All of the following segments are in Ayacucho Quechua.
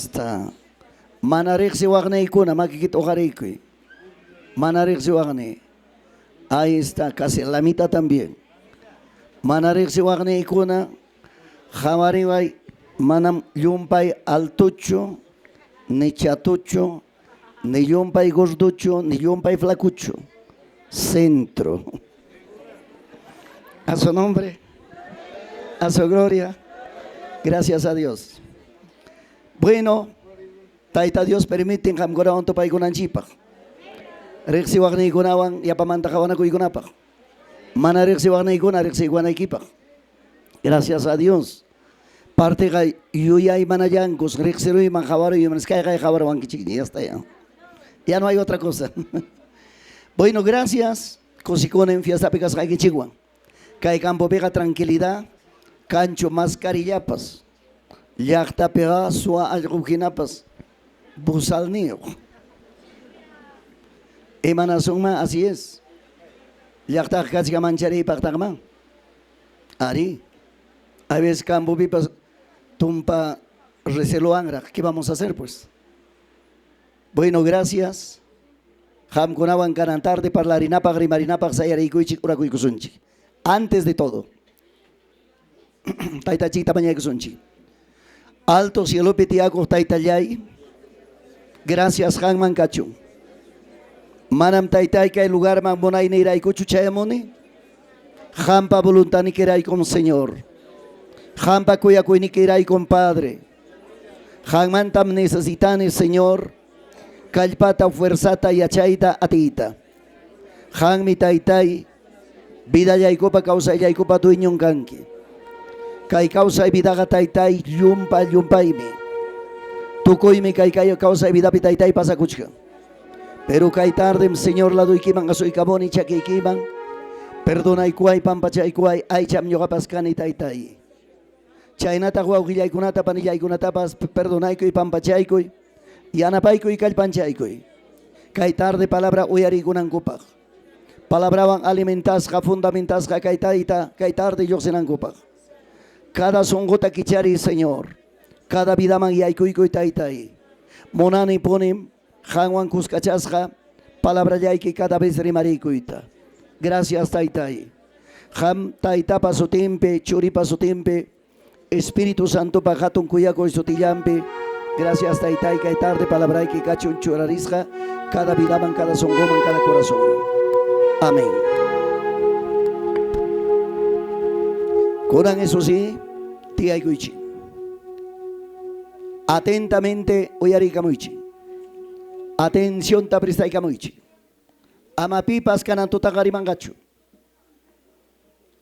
Está. Mana riqsiwaqniykuna makikita uqariykuy. Mana riqsiwaqniy. Ahí está, casi la mitad también. Mana riqsiwaqniykuna qawariway manam llumpay altochu, ni chatuchu, ni llumpay gordochu, ni llumpay flacuchu. Centro. A su nombre, a su gloria. Gracias a Dios. Bueno, Tayta Dios permiten qamkunawan tupaykunanchikpaq. Riqsiwaqniykunawan yapamanta qawanakuykunapaq. Mana riqsiwaqniykuna riqsiwanaykipaq. Gracias a Dios. Partiqa yuyaymanallankus riqsiruyman qawaruyman kayqay qawarwankichikña ya está ya. Ya no hay otra cosa. Bueno, gracias. Kusikunim fiestapi kasqaykichikwan. Kay campopiqa tranquilidad kanchu mascarillapas. Llaqtapiqa suwa allqu hinapas bozalniyuq. Imanasunman así es. Llaqtaqa kachka manchariypaqtaqman. Arí. A veces campopipas tumpa recelowanraq. ¿Qué vamos a hacer pues? Bueno, gracias. Qamkunawan kanan tarde parlarinapaq, rimarinapaq sayariykuychik, urakuykusunchik. Antes de todo, Taytachikta mañaykusunchik. Alto cielopi tiyakuq Taytallay, gracias qanman kachun. Manam Taytay kay lugarman munayniyraykuchu chayamuni. Qampa voluntadnikiraykum, Señor. Qampa kuyakuynikiraykum, Padre. Qanmantam necesitani, Señor, kallpata, fuerzata, yachayta, atiyta. Qanmi Taytay, vidallaykupa, kawsayllaykupa dueñon kanki. Kay kawsay vidaqa Taytay llumpa llumpaymi. Tukuymi kay kay kawsay vidapi Taytay pasakuchkan. Pero kay tardem Señor laduykiman asuykamuni chakiykiman. Perdonaykuway, pampachaykuway, aycham ñuqapas kani Taytay. Chaynataq wawqillaykunata, panillaykunatapas perdonaykuy, pampachaykuy, yanapaykuy, kallpanchaykuy. Kay tarde palabra uyariykunankupaq. Palabrawan alimentasqa, fundamentasqa kay tayta, kay tarde lluqsinankupaq. Cada sunquta kichariy, Señor. Cada vidaman yaykuykuy, Taytay. Munani punim qanwan kuskachasqa palabrallayki cada vez rimariykuyta. Gracias, Taytay. Qam Taytapa sutinpi, Churipa sutinpi, Espíritu Santopa hatun kuyakuy sutillanpi. Gracias, Taytay, kay tarde palabrayki kachun churarisqa cada vidaman, cada sunquman, cada corazonman. Amén. Kunan eso sí, tiyaykuychik. Atentamente uyariykamuychik. Atencionta prestaykamuychik. Ama pipas kanan tutaqa rimanqachu.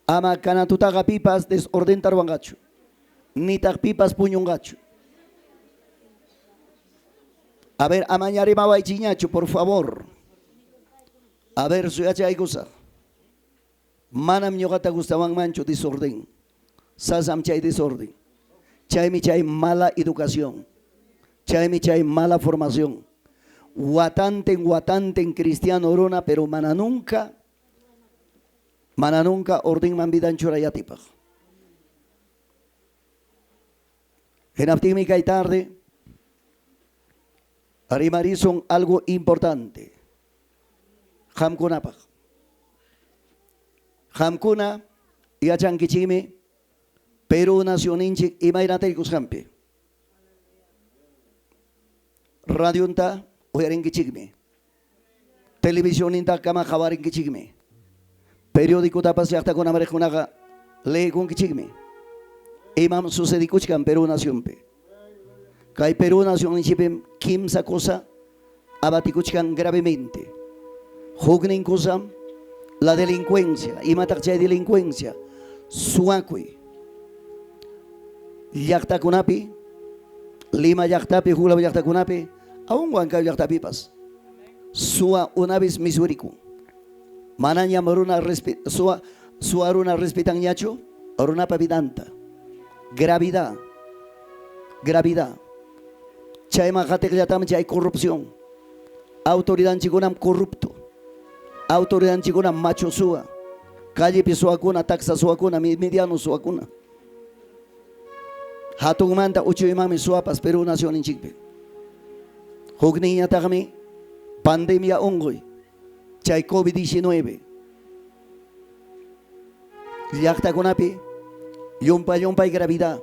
Ama kanan tutaqa pipas desordenta ruwanqachu. Nitaq pipas puñunqachu. A ver, amaña rimawaychikñachu, por favor. A ver, suyachaykusaq. Manam ñuqata gustawanmanchu desorden. Sasam chay desorden. Chaymi chay mala educación. Chaymi chay mala formación. Watantin watantin cristiano runa, pero mana nunca, mana nunca ordenman vidan churay atipaq. Hinaptinmi kay tarde rimarisun algo importante. Qamkunapaq. Qamkuna yachankichikmi Perú nacionninchik imaynata rikusqanpi. Radionta uyarinkichikmi. Televisionninta kama qawarinkichikmi. Periodicotapas llaqtakunaman riqkunaqa leekunkichikmi. Imam sucedikuchkan Perú nacionpi. Kay Perú nacionninchikpim kimsa cosa abatikuchkan gravemente. Huknin cosam la delincuencia. Imataq chay delincuencia? Suwakuy. Llaqtakunapi, Lima llaqtapi, huk llaqtakunapi, aún Huancayo llaqtapipas. Suwa una vez misuriku. Manañam runa suwa, suwa runa respetanñachu runapa vidanta. Gravidad. Gravidad. Chayman qatiqllatam chay corrupción. Autoridadninchikkunam corrupto. Autoridadninchikkunam macho suwa. Callepi suwakuna, taxa suwakuna, mediano suwakuna. Hatunmanta uchuymanmi suwapas Perú nacionninchikpi. Hukninñataqmi pandemia unquy, chay COVID-19. Llaqtakunapi llumpa llumpay gravidad.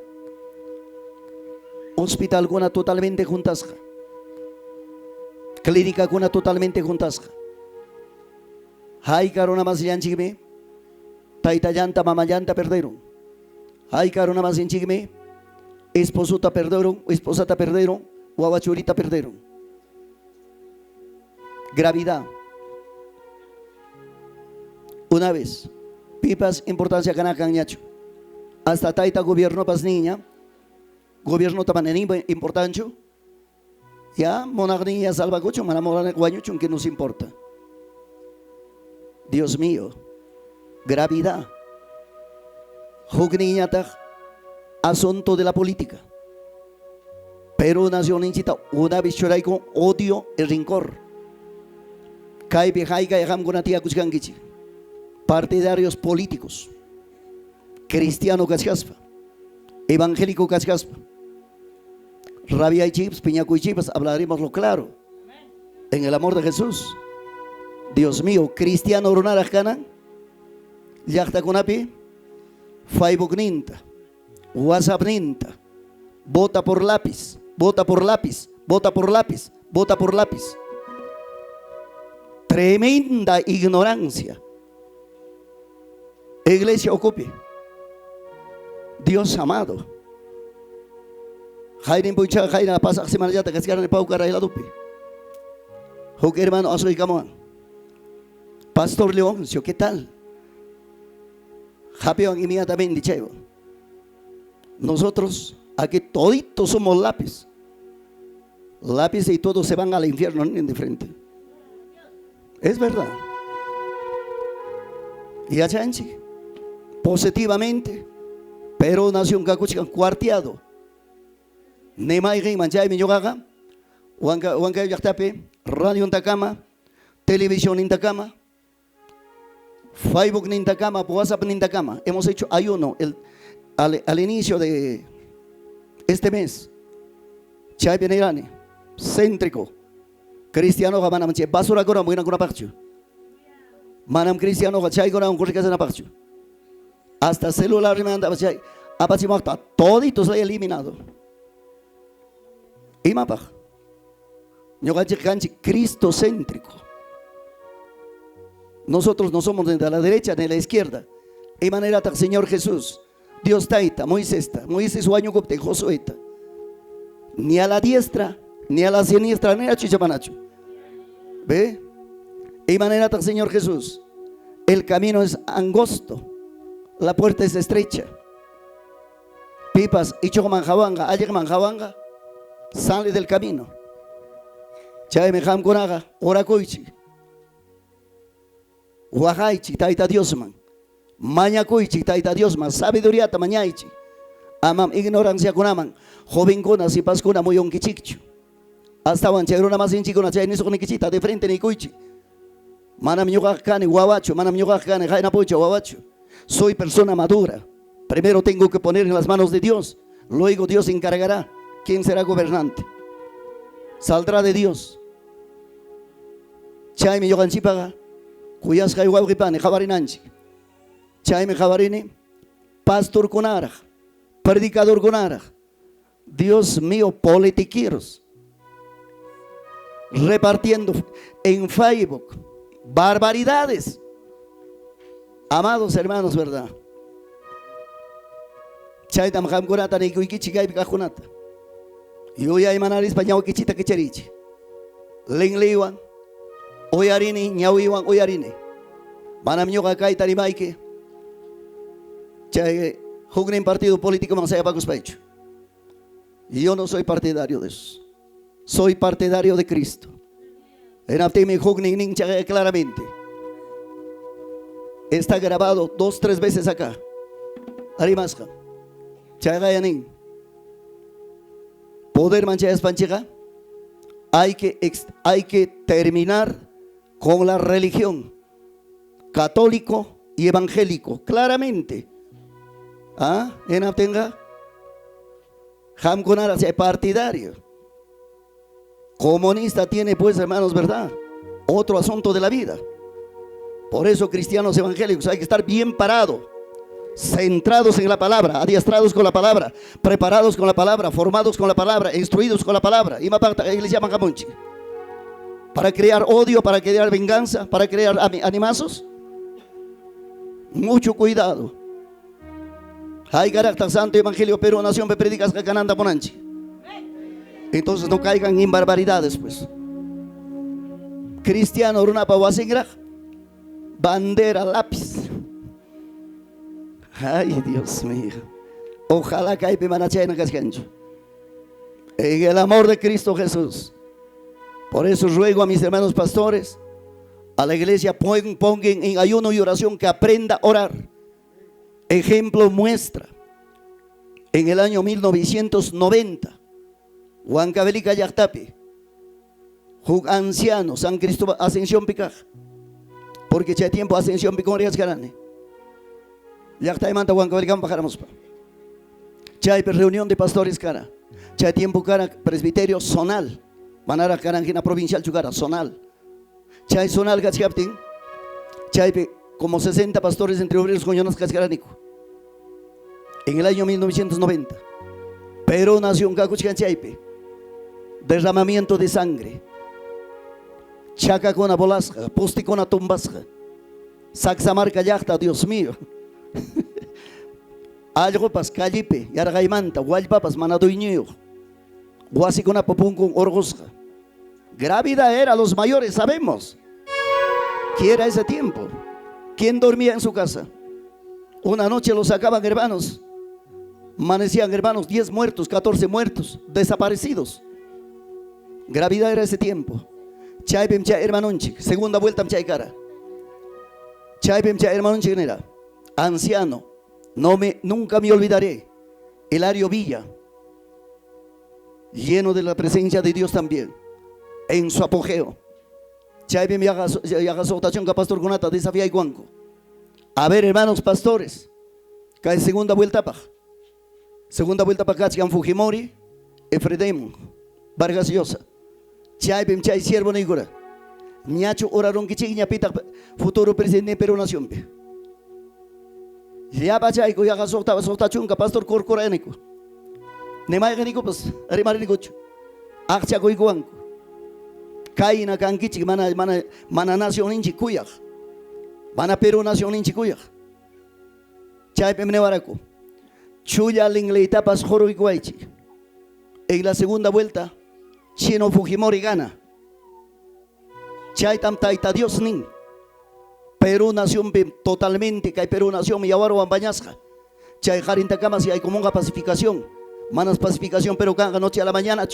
Hospitalkuna totalmente juntasqa. Clínicakuna totalmente juntasqa. Hayka runamasillanchikmi taytallanta mamallanta perderun. Hayka runamasinchikmi esposota perderun, esposata perderun, wawa churita perderun. Gravidad. Una vez, pipas importancia kanakanñachu. Hasta tayta gobiernopas niña, gobiernota mana importanchu. Ya, munaqniña salvakuchun, mana munaq wañuchun, que nos importa. Dios mío, gravidad. Hukninñataq asunto de la política. Perú nacionninchikta una vez churaykun odio y rencor. Kaypi haykay qamkuna tiyakuchkankichik. Partidarios políticos. Cristiano kachkaspa. Evangélico kachkaspa. Rabiaychikpas, piñakuychikpas, hablaremos lo claro. En el amor de Jesús. Dios mío, cristiano runaraq kanan llaqtakunapi Facebookninta, WhatsAppninta, vota por lápiz, vota por lápiz, vota por lápiz, vota por lápiz. Tremenda ignorancia. Iglesia ocupe. Dios amado. Qaynin punchaw qayna pasaq semanallata kachkarani Paucar ladopi. Huk hermano asuykamuwan. Pastor Leoncio, ¿qué tal? Hapiwan inmediatamente chaywan. Nosotros aquí toditos somos lápiz. Lápiz y todos se van al infierno de frente. Es verdad. Yachanchik positivamente, pero nación kakuchkan cuarteado. Ni mayqinman chaymi ñuqaqa Huanca Huancayo llaqtapi radiontakama, televisionnintakama, Facebook nintakama, WhatsApp nintakama. Hemos hecho ayuno al inicio de este mes. Chaypi nirani, céntrico. Cristianoqa manam chay basurakuna winakunapaqchu. Manam cristianoqa chaykunawan corrikasanapaqchu. Hasta celular rimanta chay apachimuqta toditos he eliminado. Imapaq? Ñuqanchik kanchik cristocéntrico. Nosotros no somos ni de la derecha ni de la izquierda. Imanirataq Señor Jesús, Dios Tayta, Moisesta, Moisés wañukuptin Josueta. Ni a la diestra, ni a la siniestra, ni a chichamanachu. ¿Ve? Imanirataq Señor Jesús. El camino es angosto, la puerta es estrecha. Pipas, ichuqman hawanqa, alliqman hawanqa, sale del camino. Chaymi qamkunaqa orakuychik. Waqaychik Tayta Diosman. Mañakuychik Tayta Diosman, sabiduriata mañaychik. Amam ignoranciakunaman, jovenkuna, sipaskuna muyunkichikchu. Astawan chay runa masinchikuna chay nisuqnikichikta de frente nikuychik. Manam ñuqaqa kani wawachu, manam ñuqaqa kani qaynapucha wawachu. Soy persona madura. Primero tengo que poner en las manos de Dios. Luego Dios se encargará quién será gobernante. Saldrá de Dios. Chaymi ñuqanchikpaqa kuyasqay wawqipani qawarinanchik. Chaymi qawarini pastorkunaraq, predicadorkunaraq. Dios mío, politiqueros repartiendo en Facebook barbaridades. Amados hermanos, ¿verdad? Chaytam qamkunata nikuykichik kaypi kaqkunata. Yuyaymanarispa ñawkichikta kicharichik. Linliwan uyarini, ñawiwan uyarini. Manam ñuqa kayta rimayki chay huknin partido político sayapakuspaychu. Yo no soy partidario de eso. Soy partidario de Cristo. Hinaptinmi huknin nin claramente. Está grabado dos, tres veces acá. Rimasqa. Chayqa nin. Poderman chayaspanchikqa hay que terminar con la religión católico y evangélico, claramente. ¿Ah? Tenga. Qamkunaraq chay partidario. Comunista tiene pues, hermanos, ¿verdad? Otro asunto de la vida. Por eso, cristianos evangélicos, hay que estar bien parado, centrados en la palabra, adiestrados con la palabra, preparados con la palabra, formados con la palabra, instruidos con la palabra. Imapaqtaq iglesiaman hamunchik? Para crear odio, para crear venganza, para crear animazos. Mucho cuidado. Haykaraqtaq Santo Evangelio Perú nación predicasqa kananta munanchik? Entonces no caigan en barbaridades, pues. Cristiano runapa wasinraq bandera lápiz. Ay, Dios mío. Ojalá kaypi mana chayna kachkanchu. En el amor de Cristo Jesús. Por eso ruego a mis hermanos pastores, a la iglesia, pongan en ayuno y oración que aprenda a orar. Ejemplo muestra. En el año 1990, Huancavelica llaqtapi, huk anciano, San Cristóbal, Ascensión kaq. Porque chay tiempo Ascensión con karani. Llaqtaymanta Huancavelicaman pajaramuspa. Chaypi reunión de pastores kara. Chay tiempo kara presbiterio zonal. Manaraq karan hina provincial kara, zonal. Chay zonal kachkaptin, chaypi como 60 pastores entre obreros huñunasqa kachkaraniku. En el año 1990. Perú nación kakuchkan chaypi. Derramamiento de sangre. Chakakuna volasqa, postikuna tumbasqa. Sacsamarca llaqta, Dios mío. Allqupas callepi, yarqaymanta, wallpapas mana dueñoyuq. Wasikunapa punkun hurqusqa. Gravedad era, los mayores sabemos. ¿Qué era ese tiempo? ¿Quién dormía en su casa? Una noche lo sacaban, hermanos. Amanecían, hermanos, 10 muertos, 14 muertos, desaparecidos. Gravedad era ese tiempo. Chaypim chay hermanonchik, segunda vuelta chay kara. Chaypim chay hermanonchik nera. Anciano, nunca me olvidaré. Hilario Villa, lleno de la presencia de Dios también, en su apogeo. Chaypim yaqa pastorkunata desafiaykuwanku. A ver, hermanos pastores, kay segunda vuelta paq. Segunda vuelta paq kachkan Fujimori, Efredem, Vargas Llosa. Chaypim chay siervo niykura. Ñachu orarunkichikña pitaq futuro presidente de Perú nacionpi? Llapa chayku yaqa 60 pastor kurkuraniku. Ni mayqinikupas rimarinikuchu. Aqchakuykuwanku. Kayna kankichik mana mana mana nacionninchik kuyaq. Mana Perú nacionninchik kuyaq. Chaypim niwaraku. Chulla linliytapas quruykuwaychik. En la segunda vuelta, Chino Fujimori gana. Chaytam Tayta Dios nin. Perú nación totalmente, kay Perú nación yawarwan bañasqa. Chay qarintakama si hay como una pacificación. Manas pacificación, pero kanqa noche a la mañana.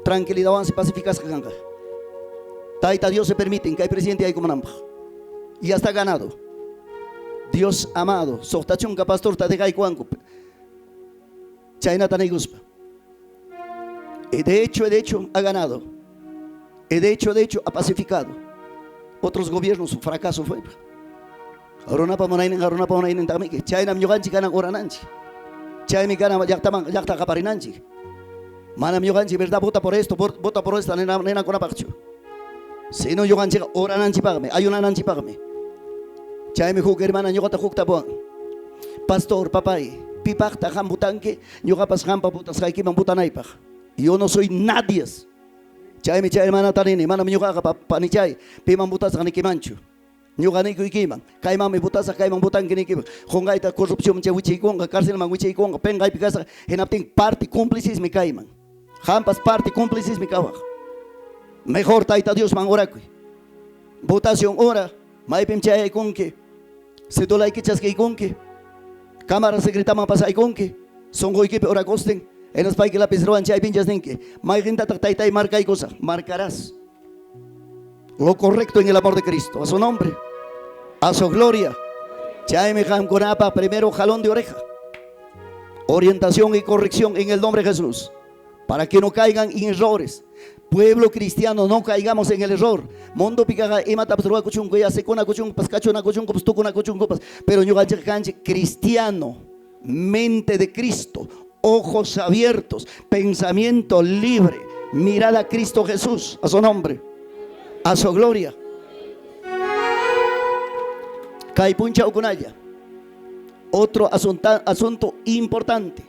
Tranquilidad se pacificasqa kanqa. Tayta Dios se permiten que hay presidente hay como nampa. Y ya está ganado. Dios amado, 60 pastor ta dejaykuwanku. Chaynata niykuspa. Y de hecho, ha ganado. Y de hecho, ha pacificado. Otros gobiernos, su fracaso fue. Runapa munaynin, runapa munaynin tamiki. Chaynam ñuqanchik kanan orananchik. Chaymi kanan llaqtaman llaqta qaparinanchik. Manam ñuqanchik, verdad, vota por esto, vota por esta, ninakunapaqchu. Sino ñuqanchik orananchikpaqmi, ayunananchikpaqmi. Chaymi huk hermana ñuqata huk tapuwan. Pastor, papay, pipaqta qam votanki, ñuqapas qampa votasqaykiman votanaypaq. Yo no soy nadie. Chaymi chay hermanata nini, manam ñuqaqa panichay, piman votasaq nikimanchu. Ñuqa niykuykiman, kaymanmi votasaq, kayman votanki niykiman. Qunqayta corrupción chay wichiykunqa, carcelman wichiykunqa, penqaypi kasaq, hinaptin parte cómplicismi kayman. Qampas parte cómplicismi kawaq. Mejor Tayta Diosman orakuy. Votación hora, maypim chayaykunki, cedulayki chaskiykunki, cámara secretaman pasaykunki, sunquykipi orakustin, hinaspayki lápiz ruwan chaypinchas ninki, mayqintataq taytay markaykusaq, marcarás. Lo correcto en el amor de Cristo, a su nombre, a su gloria. Chaymi qamkunapa primero jalón de oreja. Orientación y corrección en el nombre de Jesús. Para que no caigan en errores. Pueblo cristiano, no caigamos en el error. Mundopiqa imatapas ruwakuchunku, yasikunakuchunkupas, kachunakuchunkupas, tukunakuchunkupas. Pero ñuqanchik kanchik cristiano, mente de Cristo, Ojos abiertos, pensamiento libre, mirada a Cristo Jesús, a su nombre, a su gloria. Kay punchawkunalla. Otro asunto importante.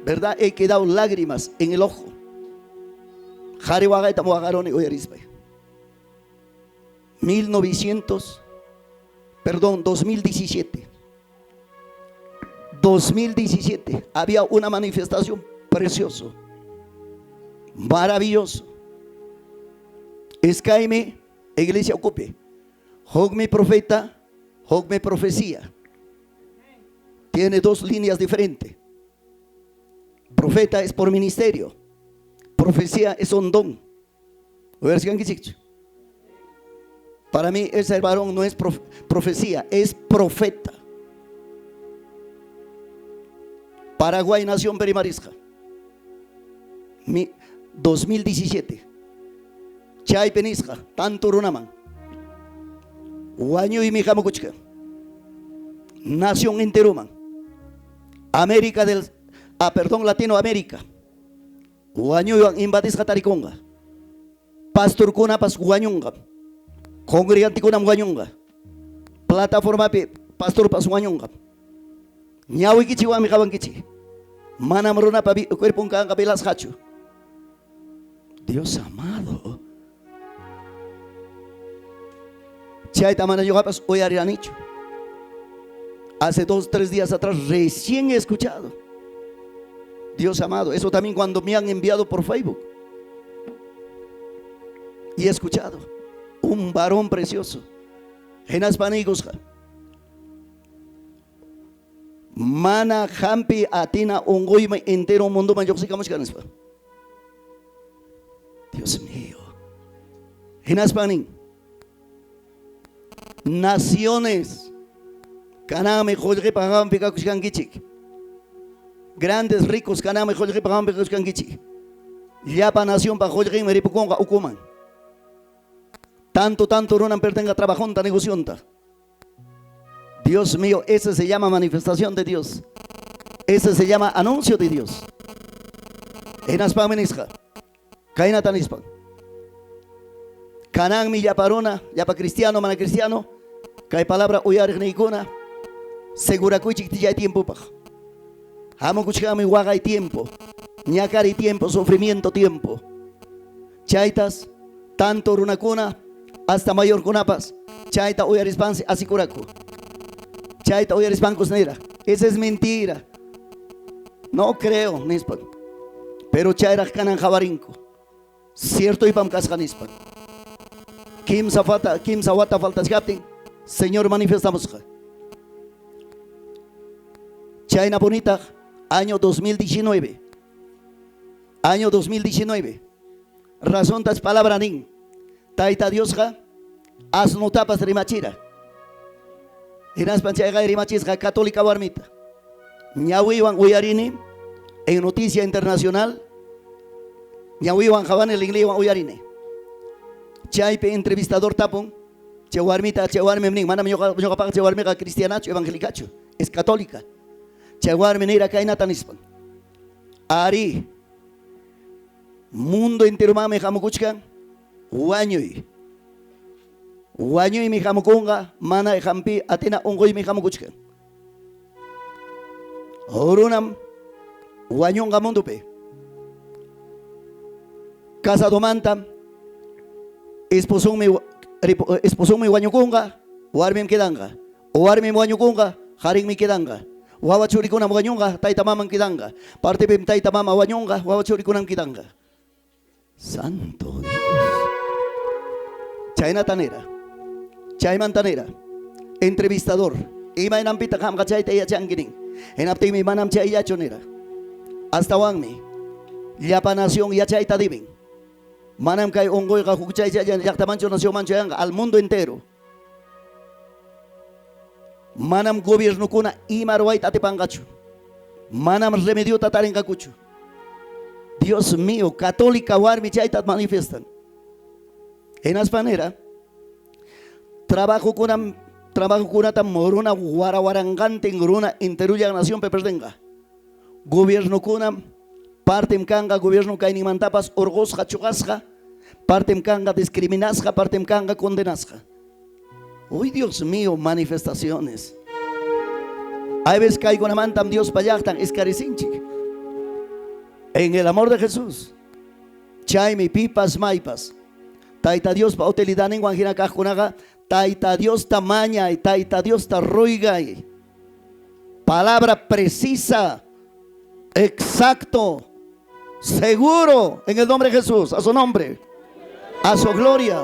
¿Verdad? He quedado lágrimas en el ojo. Qari waqaytam waqaruni uyarispay. 1900, perdón, 2017. 2017 había una manifestación precioso, maravilloso. Iskaymi iglesia ukupi. Hukmi profeta, hukmi profecía. Tiene dos líneas diferentes. Profeta es por ministerio. Profecía es un don. Para mí ese varón no es profecía, es profeta. Paraguay Nación rimarisqa. Mi 2017. Chaypi nisqa, tanto runaman. Wañuymi hamukuchkan. Nación enteruman. América del, ah, perdón, Latinoamérica. Wañuywan invadisqa tarikunqa. Pastorkunapas wañunqa. Congregantikunam wañunqa. Plataformapi pastorpas wañunqa. Ñawikichikwanmi qawankichik. Manam runapa cuerpon kanqa velasqachu. Dios amado. Chayta mana ñuqapas uyariranichu. Hace 2, 3 días atrás recién he escuchado. Dios amado, eso también cuando me han enviado por Facebook. Y he escuchado un varón precioso. Hinaspa niykusqa. Mana hampi atina unquymi entero mundoman lluqsikamuchkan nispa. Dios mío. Hinaspa nin. Naciones kananmi qullqipa hawanpi kakuchkankichik. Grandes ricos kananmi qullqipa hawanpi kakuchkankichik. Llapa nacionpa qullqinmi ripukunqa ukuman. Tanto, tanto runam pertenga trabajonta, negocionta. Dios mío, ese se llama manifestación de Dios. Ese se llama anuncio de Dios. Hinaspami nisqa. Kaynata nispan. Kananmi llapa runa, llapa cristiano, mana cristiano, kay palabra uyariqniykuna, segurakuychik chay tiempopaq. Hamukuchkanmi waqay tiempo, ñakariy tiempo, sufrimiento tiempo. Chaytas, tanto runakuna hasta mayorkunapas, chayta uyarispansi asikuraku. Chayta uyarispankus nira. Esa es mentira. No creo, nispan. Pero chayraq kanan qawarinku. Cierto ipam kasqa nispan. 3 wata faltachkaptin, Señor manifestamusqa. Chayna bonita, año 2019. Año 2019. Razontas palabra nin. Tayta Diosqa asnutapas rimachira. Hinaspan chayqa rimachisqa católica warmita. Ñawiwan uyarini en noticia internacional. Ñawiwan qawani linliywan uyarini. Chaypi entrevistador tapun. Chay warmita, chay warmi nin, manam ñuqapaqa chay warmiqa cristianachu, evangélicachu, es católica. Chay warmi nira kaynata nispan. Ari, mundo enteromanmi hamukuchkan wañuy. Wañuymi hamukunqa, mana hampi atina unquymi hamukuchkan. Runam wañunqa mundopi. Casadomanta esposonmi wañukunqa, warmim quedanqa. Warmim wañukunqa, qarinmi quedanqa. Wawa churikunam wañunqa, tayta maman quedanqa. Partipim tayta mama wañunqa, wawa churikunam quedanqa. Santo Dios. Chaynata nira. Chaymanta nira. Entrevistador. Imaynanpita qamqa chayta yachanki nin. Hinaptinmi manam chayllachu nira. Astawanmi llapa nación yachayta deben. Manam kay unquyqa huk chaychalla llaqtamanchu nacionmanchu yanqa al mundo entero. Manam gobiernokuna ima ruwayta atipanqachu. Manam remediota tarinqakuchu. Dios mío, católica warmi chayta manifiestan. Hinaspa nira trabajokunam trabajokunatam runa wara waranqantin runa enterullan nacionpi perdenqa. Gobiernokunam partem kanqa gobierno kayninmantapas hurqusqa, chuqasqa, partem kanqa discriminasqa, partem kanqa condenasqa. Uy, Dios mío, manifestaciones. Hay veces kaykunamantam Diospa llaqtan iskarisinchik. En el amor de Jesús. Chaymi pipas maypas. Tayta Diospa utilidadninwan hina kaqkunaqa Tayta Diosta mañay, Tayta Diosta ruygay. Palabra precisa, exacto, seguro, en el nombre de Jesús, a su nombre, a su gloria,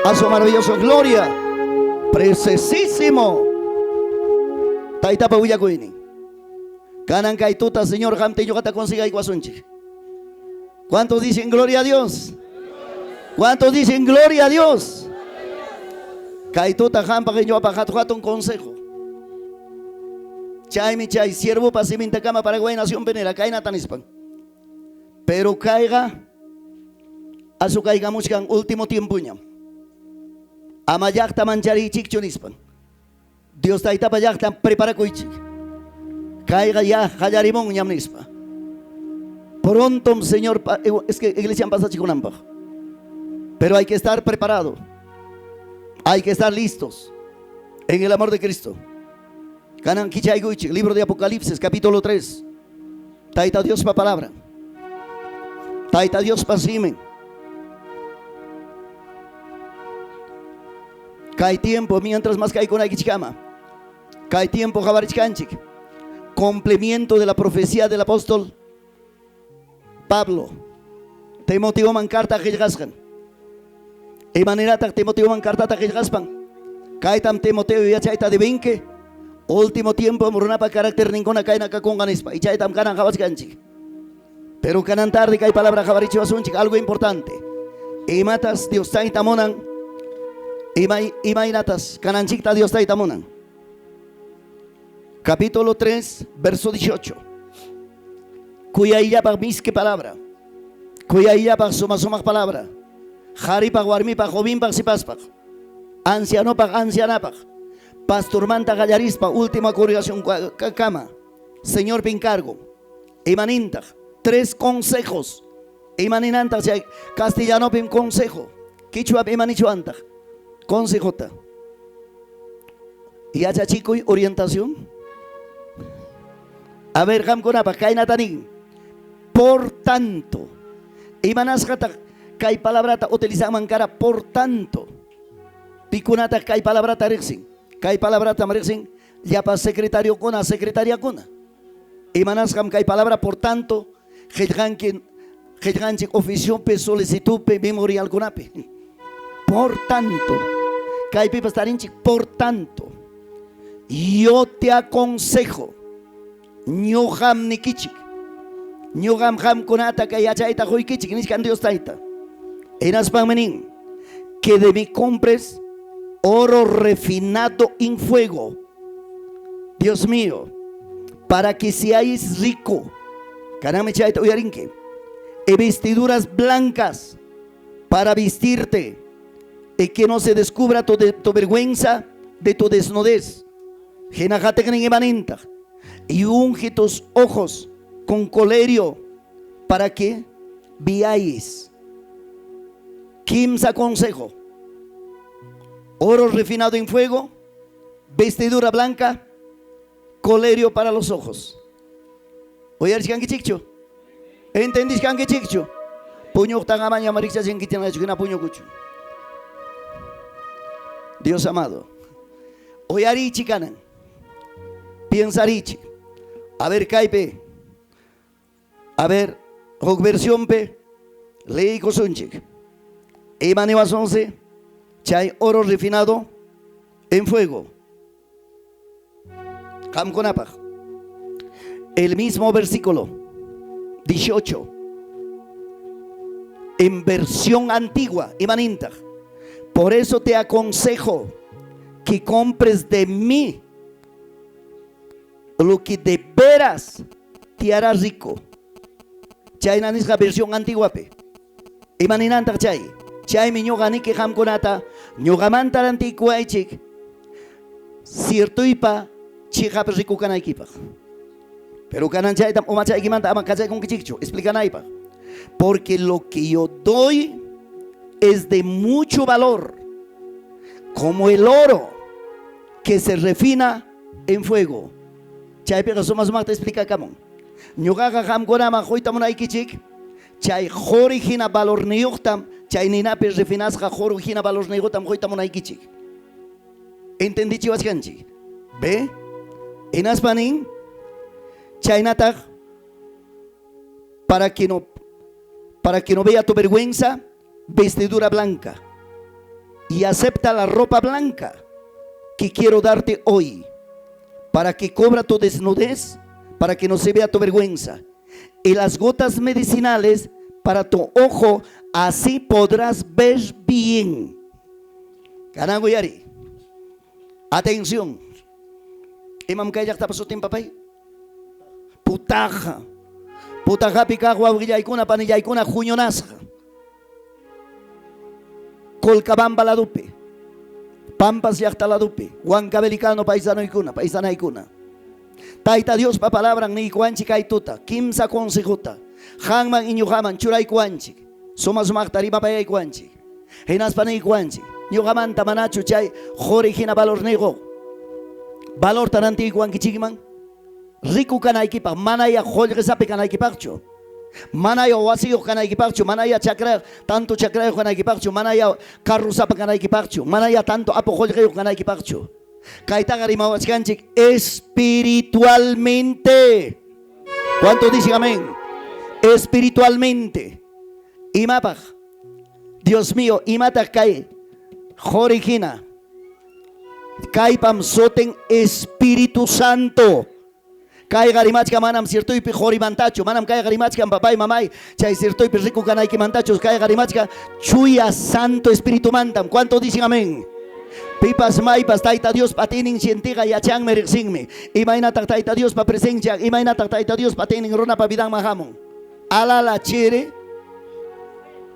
a su maravillosa gloria, precisísimo. Taytapa willakuynin. Kanan kay tuta, Señor, qamta ñuqata consigaykuwasunchik. ¿Cuántos dicen gloria a Dios? ¿Cuántos dicen gloria a Dios? Kay tuta qampaq ñuqapaq hatun hatun consejo. Chaymi chay siervopa simintakama Paraguay nacionpi nira kaynata nispan. Pero kayqa asukaykamuchkan último tiempoñam. Ama llaqta manchariychikchu nispan. Dios Taytapa llaqtan preparakuychik. Kayqa ya qallarimunñam nispa. Pronto Señor es que iglesia pasachikunanpaq. Pero hay que estar preparado. Hay que estar listos en el amor de Cristo. Kanan kichaykuychik, libro de Apocalipsis, capítulo 3. Tayta Diospa palabra. Tayta Diospa simin. Kay tiempo, mientras más kaykunaykichikama. Kay tiempo qawarichkanchik. Cumplimiento de la profecía del apóstol Pablo. Timoteoman carta qillqasqan. Imanirataq Timoteoman cartata qillqaspan? Kaytam Timoteo yachayta debinki. Último tiempo runapa carácter ninkuna kayna kakunqa nispa. Y chaytam kanan qawachkanchik. Pero kanan tarde kay palabra qawarichiwasunchik algo importante. Imatas Dios tayta munan. Imaynatas kananchikta Dios tayta munan. Capítulo 3, verso 18. Kuyayllapaq miski palabra. Kuyayllapaq suma sumaq palabra. Qaripaq, warmipaq, jovenpaq, sipaspaq. Ancianopaq, ancianapaq. Pastormanta qallarispa última congregación kama. Señor encargo. Imanintaq. Tres consejos. Imaninantaq chay castellanopim consejo. Quichuapi imanichuantaq. Consejota. Yachachikuy orientación. A ver, qamkunapaq kaynata nin. Por tanto. Imanasqataq kay palabrata utilizanman kara por tanto. Pikunataq kay palabrata riqsin. Kay palabrata riqsin llapa secretariokuna, secretariakuna. Imanasqam kay palabra por tanto qillqanki qillqanchik oficiopi, solicitudpi, memorialkunapi. Por tanto, kaypipas tarinchik por tanto. Yo te aconsejo, ñuqam nikichik, ñuqam qamkunata kay yachayta quykichik nichkan Dios tayta. Hinaspanmi nin, que de mí compres oro refinado en fuego. Dios mío, para que seáis rico. Kananmi chayta uyarinki. Y vestiduras blancas para vestirte y que no se descubra tu vergüenza de tu desnudez. Y unge tus ojos con colirio para que veáis. Kimsa consejo. Oro refinado en fuego, vestidura blanca, colirio para los ojos. Uyarichkankichikchu? ¿Entendishkankichikchu? Puñuqtaqa amaña marikchachinkichinachu hina puñukuchu. Dios amado. Uyarichik kanan. Piensarichik. A ver, kaypi. A ver, huk versionpi leykusunchik. Imaniwasunsi chay oro refinado en fuego. Qamkunapaq. El mismo versículo 18. En versión antigua, imanintaq. Por eso te aconsejo que compres de mí lo que de veras te hará rico. Chayna nisqa versión antiguapi. Imaninantaq chay. Chaymi ñuqa niki qamkunata ñuqamanta rantikuwaychik ciertoypa chiqap rico kanaykipaq. Pero kanan chaytam umachaykimanta ama kachaykunkichikchu explicanaypaq. Porque lo que yo doy es de mucho valor, como el oro que se refina en fuego. Chaypiqa suma sumaqta explicakamun. Ñuqaqa qamkunaman quyta munaykichik chay quri hina valorniyuqtam, chay ninapi refinasqa quri hina valorniyuqtam quyta munaykichik. Entendichiwasqanchik. Ve? Hinaspa nin, chaynataq para que no vea tu vergüenza, vestidura blanca. Y acepta la ropa blanca que quiero darte hoy, para que cubra tu desnudez, para que no se vea tu vergüenza. Y las gotas medicinales para tu ojo, así podrás ver bien. Kanan uyariy. Atención. Imam kay llaqtapa sutin, papay? Putaja. Putajapi kaq wawqillaykuna, panillaykuna huñunasqa. Colcabamba ladupi. Pampas llaqta ladupi. Huancavelicano paisanoykuna, paisanaykuna. Tayta Diospa palabran niykuwanchik kay tuta, kimsa consejota. Qamman y ñuqaman churaykuwanchik. Suma sumaqta rimapayaykuwanchik. Hinaspa niykuwanchik. Ñuqamanta manachu chay quri hina valorniyuq. Valorta rantiykuwankichikman. Rico kanaykipaq, manaya qullqisapi kanaykipaqchu. Manaya wasiyuq kanaykipaqchu, manaya chakrayuq, tanto chakrayuq kanaykipaqchu, manaya carrosapa kanaykipaqchu, manaya tanto apu qullqiyuq kanaykipaqchu. Kaytaqa rimawachkanchik espiritualmente. ¿Cuánto dicen amén? Espiritualmente. Imapaq. Dios mío, imataq kay quri hina. Kaypam sutin Espíritu Santo. Kayqa rimachkan manam ciertoypi qurimantachu, manam kayqa rimachkan, papay, mamay, chay ciertoypi rico kanaykimantachu, kayqa rimachkan chuya Santo Espiritumantam. ¿Cuánto dicen amén? Pipas maypas Tayta Diospa atiynin sientiqa yachanmi, riqsinmi. Imaynataq Tayta Diospa presencia, imaynataq Tayta Diospa atiynin runapa vidanman hamun. Alala chiri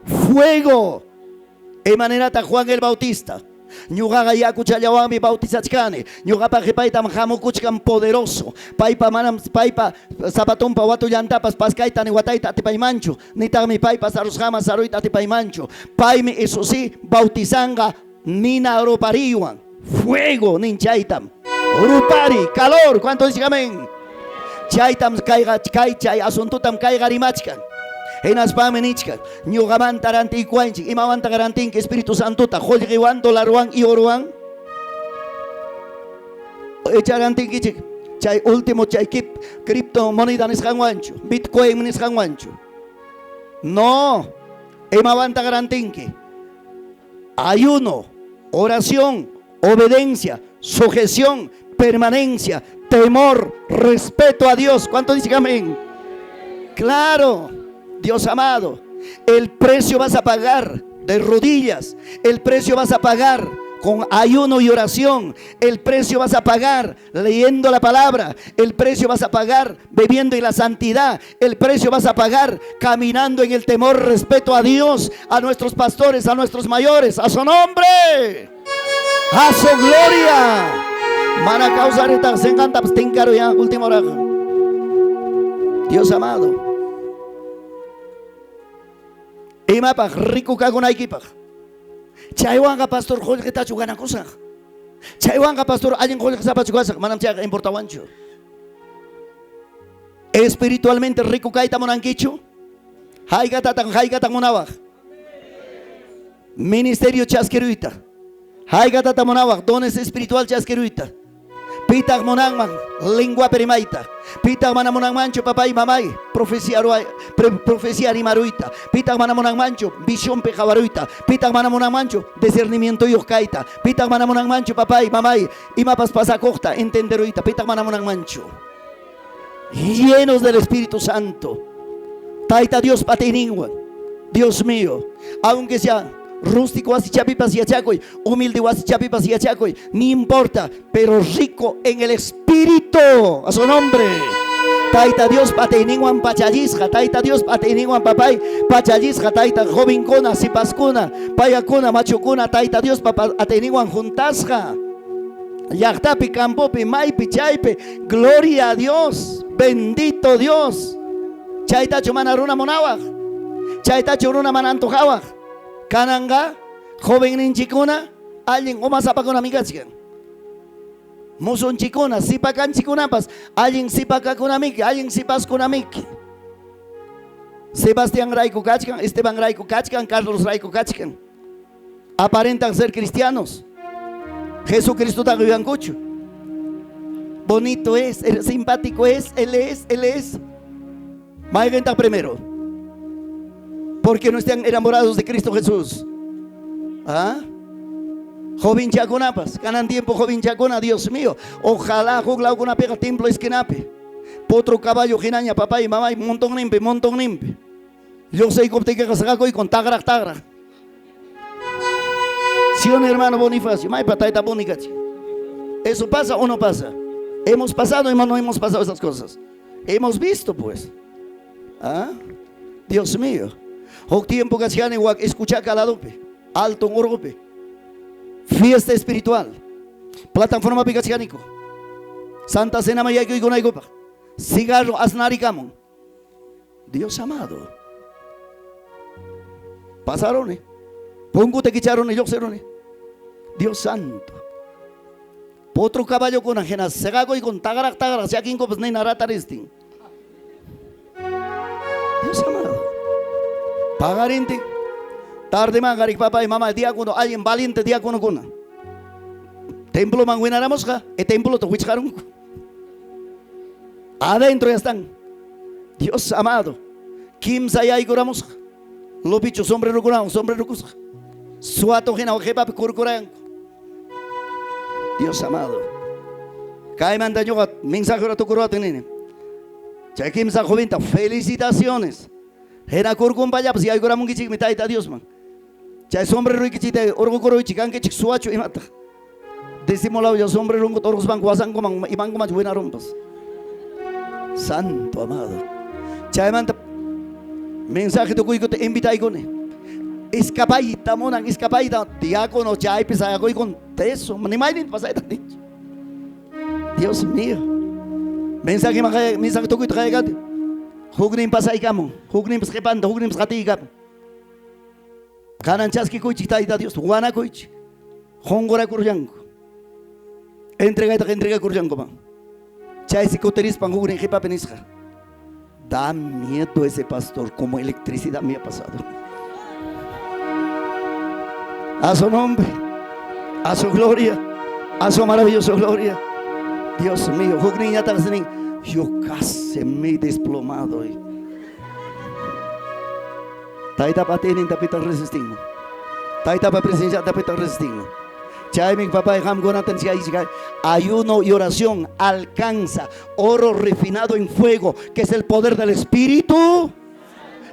fuego. Imaynataq Juan el Bautista? Ñuqaqa yakuchallawanmi bautizachkani. Ñuqapa qipaytam hamukuchkan poderoso. Paypa manam paypa zapatonpa watullantapas paskayta ni watayta atipaymanchu. Nitaqmi paypa sarusqaman saruyta atipaymanchu. Paymi, eso sí, bautizanqa nina rupariwan. Fuego nin chaytam. Rupari, calor. ¿Cuánto dicen amén? Chaytam kayqa kay chay asuntotam kayqa rimachkan. Hinaspami nichkan, ñuqamanta rantiykuwanchik, imawanta rantinki Espíritu Santota, qullqiwan, dólarwan y orowan? Icha rantinkichik chay último chay criptomoneda nisqanwanchu, Bitcoin nisqanwanchu? No, imawanta rantinki? Ayuno, oración, obediencia, sujeción, permanencia, temor, respeto a Dios. ¿Cuánto dicen amén? Claro, Dios amado, el precio vas a pagar de rodillas, el precio vas a pagar con ayuno y oración, el precio vas a pagar leyendo la palabra, el precio vas a pagar bebiendo en la santidad, el precio vas a pagar caminando en el temor, respeto a Dios, a nuestros pastores, a nuestros mayores, a su nombre, a su gloria. Mana causar se ya, última hora. Dios amado. Imapaq rico kakunaykipaq. Chaywanqa, pastor, qullqitachu ganakusaq? Chaywanqa, pastor, allin qullqisapachu kasaq? Manam chayqa importawanchu. Espiritualmente rico kayta munankichu? Haykatatan haykatan munawaq? Ministerio chaskiruyta. Haykatata munawaq dones espiritual chaskiruyta? Pitaq munanman lengua rimayta? Pitaq mana munanmanchu, papay, mamay, profecía profecía rimaruyta? Pitaq mana munanmanchu visionpi qawaruyta? Pitaq mana munanmanchu discernimientoyuq kayta? Pitaq mana munanmanchu, papay, mamay, imapas pasakuqta entenderuyta? Pitaq mana munanmanchu? Llenos del Espíritu Santo. Tayta Diospa atiyninwan. Dios mío, aunque sea rústico wasichapipas yachakuy, humilde wasichapipas yachakuy, ni importa, pero rico en el Espíritu, a su nombre. Tayta Diospa atiyninwan pachallisqa, Tayta Diospa atiyninwan, papay, pachallisqa, tayta jovenkuna, sipaskuna, payakuna, machukuna, Tayta Diospa atiyninwan juntasqa. Llaqtapi, campopi, maypi, chaypi, gloria a Dios. Bendito Dios. Chaytachu mana runa munawaq? Chaytachu runa mana antojawaq? Kananqa jovenninchikuna allin umasapakunami kachkan. Musunchikuna, sipakanchikunapas allin sipakakunamiki, allin sipaskunamiki. Sebastián rayku kachkan, Esteban rayku kachkan, Carlos rayku kachkan. Aparentan ser cristianos. Jesucristotaqa yuyankuchu. Bonito es, simpático es, él es, él es. Mayqintaq primero. Porque no están enamorados de Cristo Jesús. ¿Ah? Jovenchakunapas, kanan tiempo jovenchakuna, Dios mío. Ojalá huk lawkunapiqa templo esquinapi. Potro caballo hinaña, papá y mamá, montonninpi, montonninpi. Lluqsiykuptiykiqa saqakuykun taqraq taqraq. ¿Sí o no, hermano Bonifacio? Maypa tayta Boni kachkan. ¿Eso pasa o no pasa? ¿Hemos pasado o no hemos pasado esas cosas? Hemos visto, pues. ¿Ah? Dios mío. Huk tiempo kachkani wak escuchaka ladopi, alto urqupi. Fiesta espiritual. Plataformapi kachkaniku. Santa Cena yaykuykunaykupaq. Cigarro asnarikamun. Dios amado. Pasaroni. Punkuta kicharuni, lluqsiruni. Dios santo. Potro caballokuna hina seqakuykun taqraq taqraq chakinkupas nina rataristin. Dios amado. Paqarintin. Tardeman qarik papá y mamá diácono, alguien valiente diáconokuna. Temploman winaramusqa, e templota wichqarunku. Adentro ya están. Dios amado. Kimsa yaykuramusqa. Lupichu sombrerukunawan sombrerukusqa. Suato hina qhipapi kurkurayanku. Dios amado. Kaymanta ñuqa mensaje tukuruwatin nini. Chay kimsa jovinta, felicitaciones. Hina kurkunpallapas yaykuramunkichikmi Tayta Diosman. Chay sombreruykichikta urqukuruychik kankichik suwachu imataq. Disimulawlla sombrerunkuta urquspanku wasankuman imankumanchu winarunpas. Santo amado. Chaymanta mensaje tukuykuta invitaykuni. Escapayta munan, escapayta diácono chaypi sayakuykun teso, ni mayninta pasayta atinchu. Dios mío. Mensaje mensaje tukuyta qayaykati. Huknin pasaykamun, hukninpas qhipanta, hukninpas qatiykamun. Kanan chaskikuychik Tayta Dios, wanakuychik. Qunqurakurllanku. Entregaytaqa entregakurllankuman. Chaysi kutirispan huknin qhipapi nisqa. Da miedo ese pastor, como electricidad me ha pasado. A su nombre, a su gloria, a su maravillosa gloria. Dios mío, hukninñataq nin, yo casi me he desplomado. Taytapa atiyninta pitaq resistinman. Taytapa presencianta pitaq resistinman. Chaymi papay qamkunata nichkaykichik ayuno y oración alcanza oro refinado en fuego, que es el poder del Espíritu.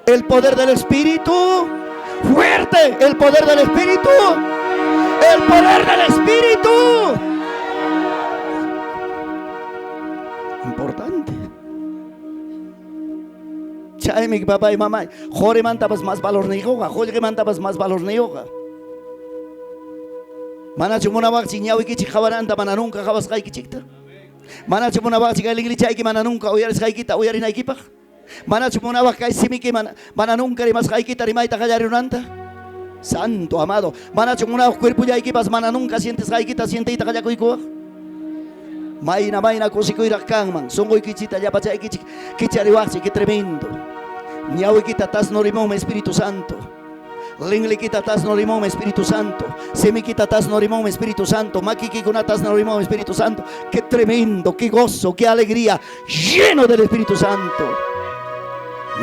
El poder del Espíritu. Fuerte, el poder del Espíritu. El poder del Espíritu. Importante. Chaymi papá y mamá, qurimantapas más valorniyuqa, qullqimantapas más valorniyuqa. Manachu munawaqchik ñawikichik qawananta mana nunca qawasqaykichikta? Manachu munawaqchik kay linlichayki mana nunca uyarisqaykita uyarinaykipaq? Manachu munawaq kay simiki mana, mana nunca rimasqaykita rimayta qallarinanta? Santo amado, manachu munawaq cuerpollaykipas mana nunca sientesqaykita sienteyta qallakuykuwaq? Mayna mayna kusikuyraq kanman, sunquykichikta llapachaykichik kichariwaqchik, qué tremendo. Ñawikita tasnurimunmi Espíritu Santo. Linlikita tasnurimunmi Espíritu Santo. Simikita tasnurimunmi Espíritu Santo. Makikikunata tasnurimunmi Espíritu Santo. Qué tremendo, qué gozo, qué alegría. Lleno del Espíritu Santo.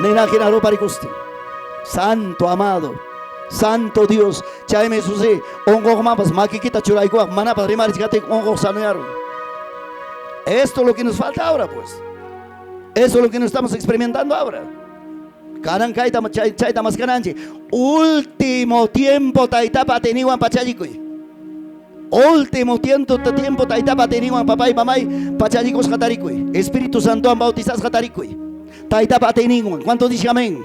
Nina hina ruparikustin. Santo amado. Santo Dios. Chaymi susi unquqmanpas makikita churaykuwaq manapas rimarichkaptiyki unquq sanoyarun. Esto es lo que nos falta ahora, pues. Eso es lo que nos estamos experimentando ahora. Kanan kayta chayta maskananchik. Último tiempo taytapa atiyninwan pachallikuy. Último tiempo tiempo taytapa atiyninwan papay mamay pachallikusqa tarikuy. Espíritu Santowan bautizasqa tarikuy. Taytapa atiyninwan. ¿Cuánto dice amén?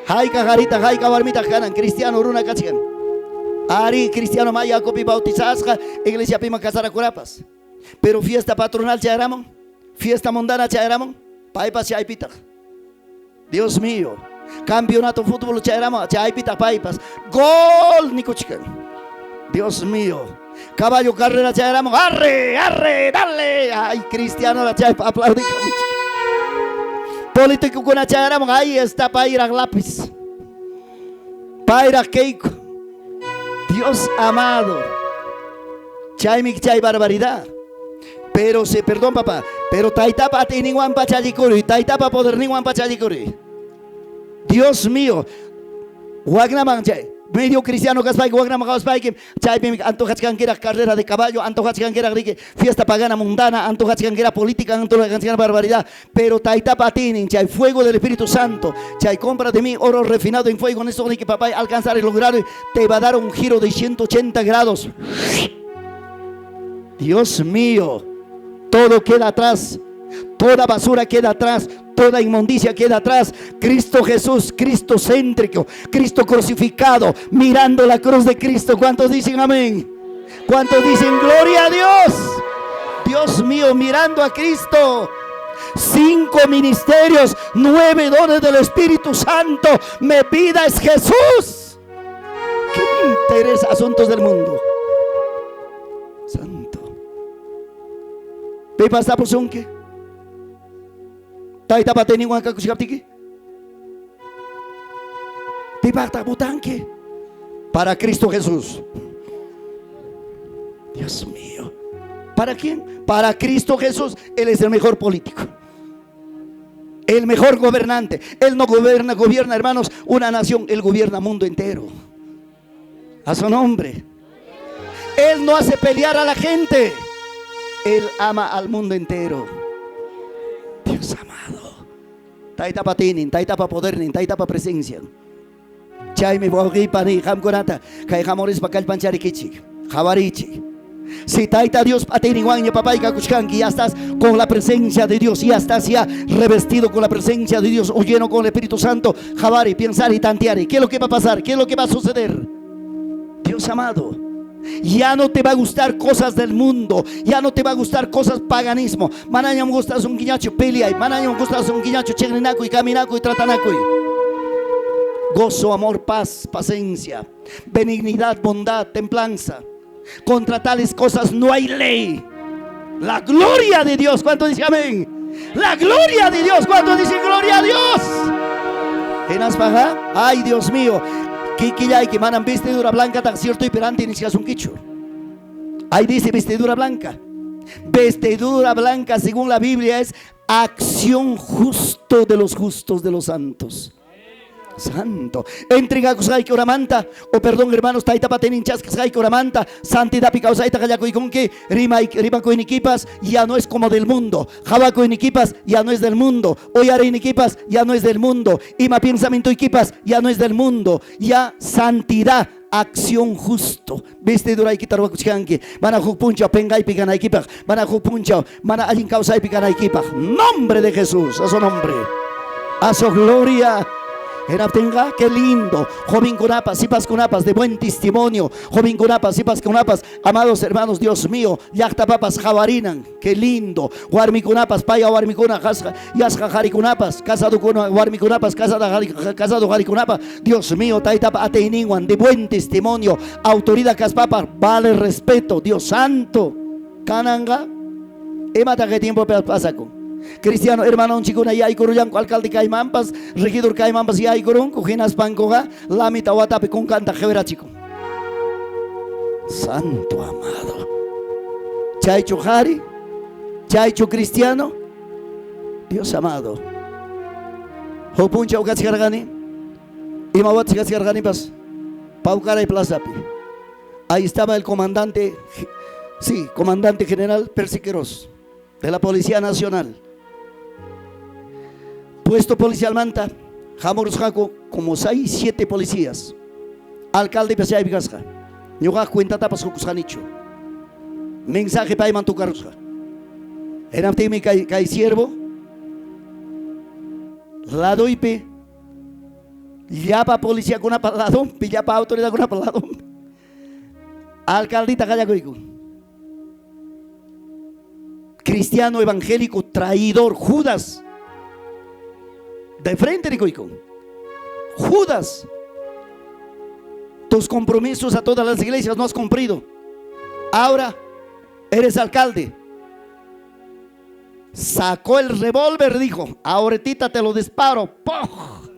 Hayka qarita, hayka warmitaq kanan cristiano runa kachkan. Ari cristiano mayakupi bautizasqa iglesiapima casarakurapas. Pero fiesta patronal chayaramun, fiesta mundana chayaramun. Paypas chaypitaq. Dios mío. Campeonato fútbol chayaramun, chaypitaq paypas. Gol nikuchkan. Dios mío. Caballo carrera chayaramun, arre, arre, dale. Ay, cristiano la chaypa aplaudikamuchkan. Políticokuna chayaramun, ahí está payraq lápiz. Payraq Keiko. Dios amado. Chaymi chay barbaridad. Pero se, perdón papá, pero taytapa atiyninwan pachallikuri, taytapa poderninwan pachallikuri. Dios mío, waknaman chay, medio cristiano kaspayki, waknaman qhawaspayki, chaypimi antojachkankiraq carrera de caballo, antojachkankiraq riki fiesta pagana mundana, antojachkankiraq política, antojachkankiraq barbaridad, pero taytapa atiynin, chay fuego del Espíritu Santo, chay compra de mí oro refinado en fuego, en eso que papá alcanzar y lograr, te va a dar un giro de 180 grados. Dios mío, todo queda atrás, toda basura queda atrás, toda inmundicia queda atrás. Cristo Jesús, Cristo céntrico, Cristo crucificado, mirando la cruz de Cristo. ¿Cuántos dicen amén? ¿Cuántos dicen gloria a Dios? Dios mío, mirando a Cristo. 5 ministerios, 9 dones del Espíritu Santo. Mi vida es Jesús. ¿Qué me interesa asuntos del mundo? Santo. Pipas tapusunki? Taytapa atiyninwan kakuchkaptiki? Pipaqtaq votanki? Para Cristo Jesús. Dios mío. ¿Para quién? Para Cristo Jesús. Él es el mejor político. El mejor gobernante. Él no gobierna, hermanos, una nación. Él gobierna mundo entero. A su nombre. Él no hace pelear a la gente. Él ama al mundo entero. Dios amado. Taytapa atiynin, taytapa podernin, taytapa presencia. Chaymi wawqiypani qamkunata kay hamurispa kallpancharikichik, qhawarichik. Si Tayta Dios atiyninwanña papay kakuchkanki, ya estás con la presencia de Dios, ya estás ya revestido con la presencia de Dios o lleno con el Espíritu Santo, qhawari, pensar y tantear. ¿Qué es lo que va a pasar? ¿Qué es lo que va a suceder? Dios amado, ya no te va a gustar cosas del mundo, ya no te va a gustar cosas paganismo. Manañam gustasunkiñachu peleay, manañam gustasunkiñachu chiqninakuy, caminakuy, tratanakuy. Gozo, amor, paz, paciencia, benignidad, bondad, templanza. Contra tales cosas no hay ley. La gloria de Dios. ¿Cuánto dice amén? La gloria de Dios. ¿Cuánto dice gloria a Dios? Hinaspaqa, ay Dios mío, kikillayki manam vestidura blanca tan cierto y peranti nichkasunkichu. Ahí dice vestidura blanca. Vestidura blanca, según la Biblia, es acción justo de los justos, de los santos. Santo. Entregakusqayki horamanta, o perdón hermanos, taytapa atiynin chaskisqayki horamanta, santidadpi kawsayta qallakuykunki, rimakuynikipas ya no es como del mundo, qhawakuynikipas ya no es del mundo, uyariynikipas ya no es del mundo, ima pensamientoykipas ya no es del mundo, ya santidad, acción justo. Vestiduraykita ruwakuchkanki, mana huk punchaw penqaypi kanaykipaq, mana huk punchaw mana allin kawsaypi kanaykipaq. Nombre de Jesús, a su nombre, a su gloria. Hinaptinqa, qué lindo. Jovenkunapas, sipaskunapas, de buen testimonio. Jovenkunapas, sipaskunapas, amados hermanos, Dios mío, llaqtapapas qhawarinan, qué lindo. Warmikunapas, paya warmikuna, yasqa qarikunapas, casadokuna warmikunapas, casado qarikunapas, Dios mío, taytapa atiyninwan, de buen testimonio, autoridad kaspapas, vale respeto, Dios santo. Kananqa, imata kay tiempo pasakun. Cristiano hermanonchikkuna yaykurullanku alcalde kaymanpas, regidor kaymanpas yaykurunku, hinaspankuqa lamita watapi kunkanta qiwirachikun. Santo amado. Chaychu qhari, chaychu cristiano, Dios amado. Huk punchaw kachkarqani, ima watas kachkarqanipas, Paucaray plazapi. Ahí estaba el comandante, sí, comandante general Persiqueros, de la Policía Nacional. Puesto policial manta, hamurusqaku como 6, 7 policías. Alcalde chaypi kasqa. Ñuqa cuentatapas qukusqanichu. Mensaje payman tukarusqa. Hinaptinmi kay siervo ladoypi llapa policiakunapa ladonpi, llapa autoridadkunapa ladonpi. Alcaldita qallakuyku. Cristiano evangélico traidor, Judas. De frente rikuykun. Judas, tus compromisos a todas las iglesias no has cumplido. Ahora eres alcalde. Sacó el revólver, dijo, ahorita te lo disparo. ¡Poj!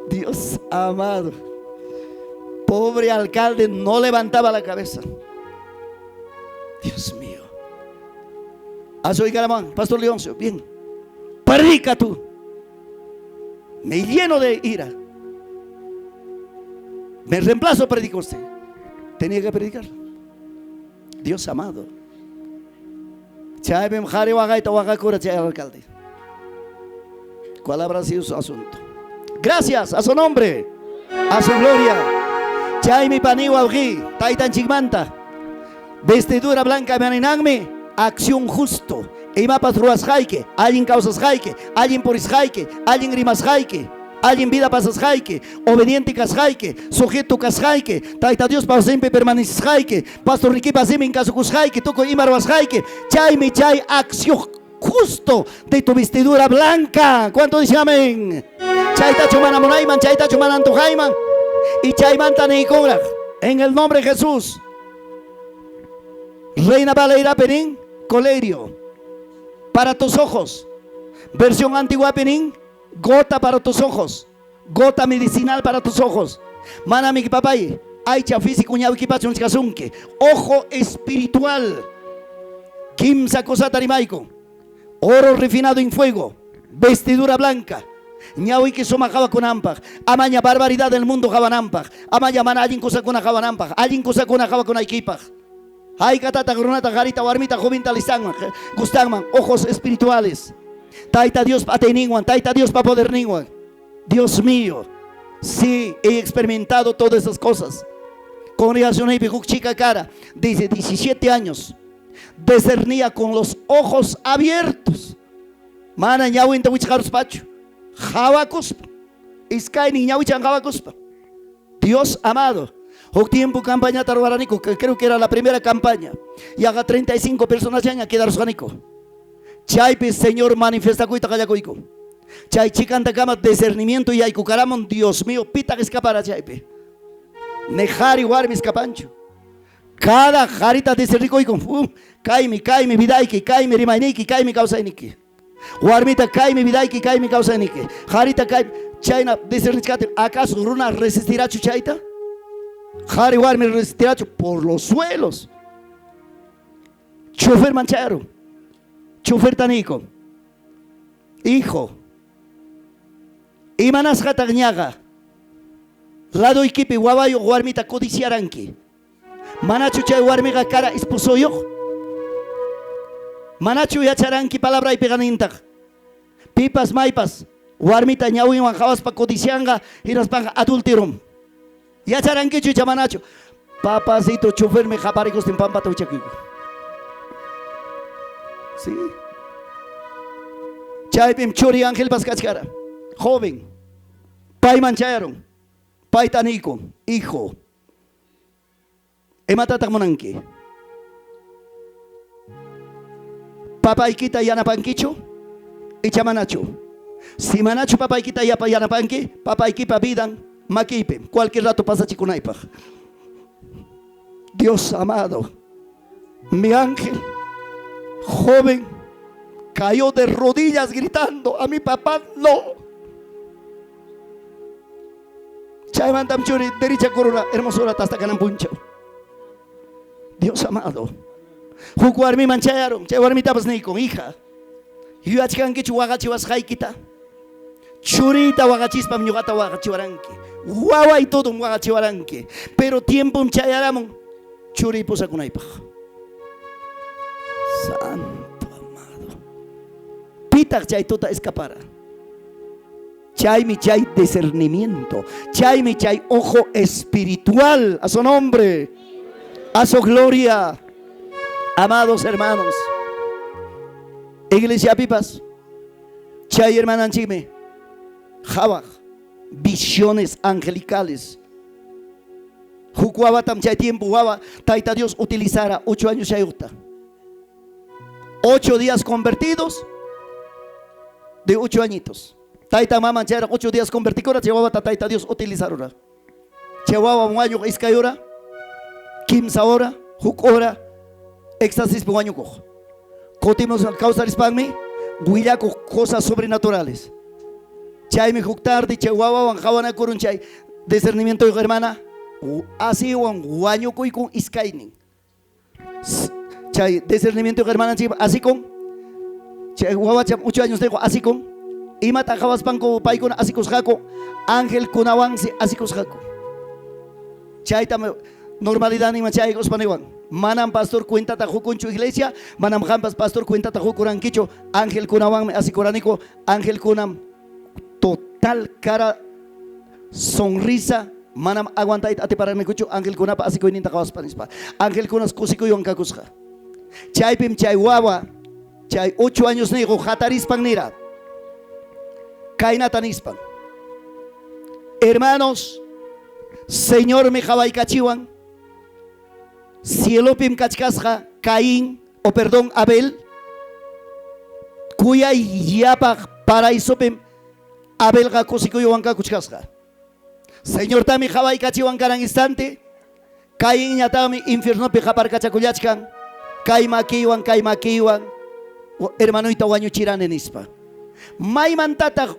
Dios amado. Pobre alcalde no levantaba la cabeza. Dios mío. Caramán, Pastor Leoncio, bien. Predica tú. Me lleno de ira. Me reemplazo, predicó usted. Tenía que predicar. Dios amado. Chaypim qhari waqayta waqakura chay alcalde. ¿Cuál habrá sido su asunto? Gracias a su nombre, a su gloria. Chaymi pani wawqi, taytanchikmanta. Vestidura blanca maninanmi, acción justo. Imapas ruwasqayki, allin kawsasqayki, allin purisqayki, allin rimasqayki, allin vida pasasqayki, obediente kasqayki, sujeto kasqayki, Tayta Diospa wasinpi permanecesqayki, pastornikipa simin kasukusqayki, tukuy ima ruwasqayki, chaymi chay acción justo de tu vestidura blanca. ¿Cuánto dice amén? Chaytachu mana munayman, chaytachu mana antojayman. Y chaymanta niykunraq, en el nombre de Jesús. Reina Valera Perín, colirio, para tus ojos. Versión antigua Perín, gota para tus ojos. Gota medicinal para tus ojos. Manami papay, aycha físico ñawkipachu kasunki. Ojo espiritual. Kimsa cosata rimayko. Oro refinado en fuego. Vestidura blanca. Ñawiki sumaq qawakunampaq. Amaña barbaridad del mundo qawananpaq. Amaña mana allin kusakuna qawananpaq. Allin kusakuna qawakunaykipaq. Haykatataq runata qarita warmita jovinta listanman, gustanman, ojos espirituales. Tayta Diospa atiyninwan, Tayta Diospa poderninwan. Dios mío, sí, he experimentado todas esas cosas. Congregación huk chica kara, desde 17 años, discernía con los ojos abiertos. Mana ñawinta wichqaruspachu. Qawakuspa. Iskaynin ñawichan qawakuspa. Dios amado. Huk tiempo campaña ruwaraniku, creo que era la primera campaña. Y haga 35 personas ya quedarusqaniku. Chaypi Señor manifestakuyta qallakuyku. Chay chikantakama discernimiento yaykukaramun, Dios mío, pitaq escapara chaypi. Ni qhari warmi escapanchu. Cada qarita discernikuyku, kaymi, kaymi vidayki, kaymi rimayniyki, kaymi kawsayniki. Warmita kaymi vidayki, kaymi kawsayniki. Qarita kay, chayna discernichkatin, ¿acaso runa resistirachu chayta? Qhari warmi resistirachu por los suelos. Chofer mancharo. Chofer tanico. Hijo. Imanasqataq ñaqa. Ladoykipi wawayuq warmita codiciaranki. Manachu chay warmiqa kara esposoyuq? Manachu yacharanki palabraypiqa nintaq. Pipas maypas warmita ñawinwan qhawaspa codicianqa hinaspaqa adulterom. Yacharankichu icha manachu? Papacito chofermi qaparikustin pampata wichakuyku. Sí. Chaypim churi angelpas kachkara. Joven. Payman chayarun. Payta niyku, hijo. Imatataq munanki? Papaykita yanapankichu? Icha manachu? Si manachu papaykita yanapanki, papaykipa vidan makiypi, cualquier rato pasachikunaypaq. Dios amado, mi ángel joven cayó de rodillas gritando, a mi papá no. Chaymantam churi derecha corona, hermosura hasta kanan punchaw. Dios amado. Huk warmiman chayarun, chay warmitapas niykun, hija. Yuyachkankichu waqachiwasqaykita? Churiyta waqachispam ñuqata waqachiwaranki. Waway todom waqachiwaranki. Pero tiempom chayaramun churiy pusakunaypaq. Santo amado. Pitaq chay tuta escapara. Chaymi chay discernimiento. Chaymi chay ojo espiritual. A su nombre. A su gloria. Amados hermanos. Iglesia pipas. Chay hermananchikmi. Qhawaq. Visiones angelicales. Huk wawatam chay tiempo wawa Tayta Dios utilizara 8 años chayuqta. 8 días convertidos. de 8 añitos. Tayta maman chayraq 8 días convertikura, chay wawata Tayta Dios utilizarura. Chay wawam wañuq iskay hora, kimsa hora, huk hora, éxtasispi wañukuq. Kutimus kawsarispanmi willakuq cosas sobrenaturales. Chaymi huk tarde chay wawawan qawanakurun chay discernimientoyuq hermana, asiwan wañukuykun iskaynin. Chay discernimientoyuq hermananchik asikun, chay wawacham 8 años dijo asikun, imata qawaspanku paykuna asikusqaku, angelkunawansi asikusqaku. Chaytam normalidad nima chaykuspa niwan. Manam pastor cuentata qukunchu iglesia, manam qampas pastor cuentata qukurankichu, angelkunawanmi asikuraniku, angelkunam total cara sonrisa, manam aguantayta atiparanikuchu angelkunapa asikuyninta qawaspa nispa. Angelkunas kusikuywan kakusqa. Chaypim chay wawa, chay 8 años niqu hatarispan nira, kaynata nispan: Hermanos, Señormi qawaykachiwan, cielopim kachkasqa Caín, o perdón, Abel, kuyay yapaq paraisopim Abelqa kusikuywan kakuchkasqa. Señortami qawaykachiwan karan instante, Cainñataqmi infiernopi qaparkachakullachkan, kay makiywan, kay makiywan, hermanoyta wañuchirani nispa. Maymantataq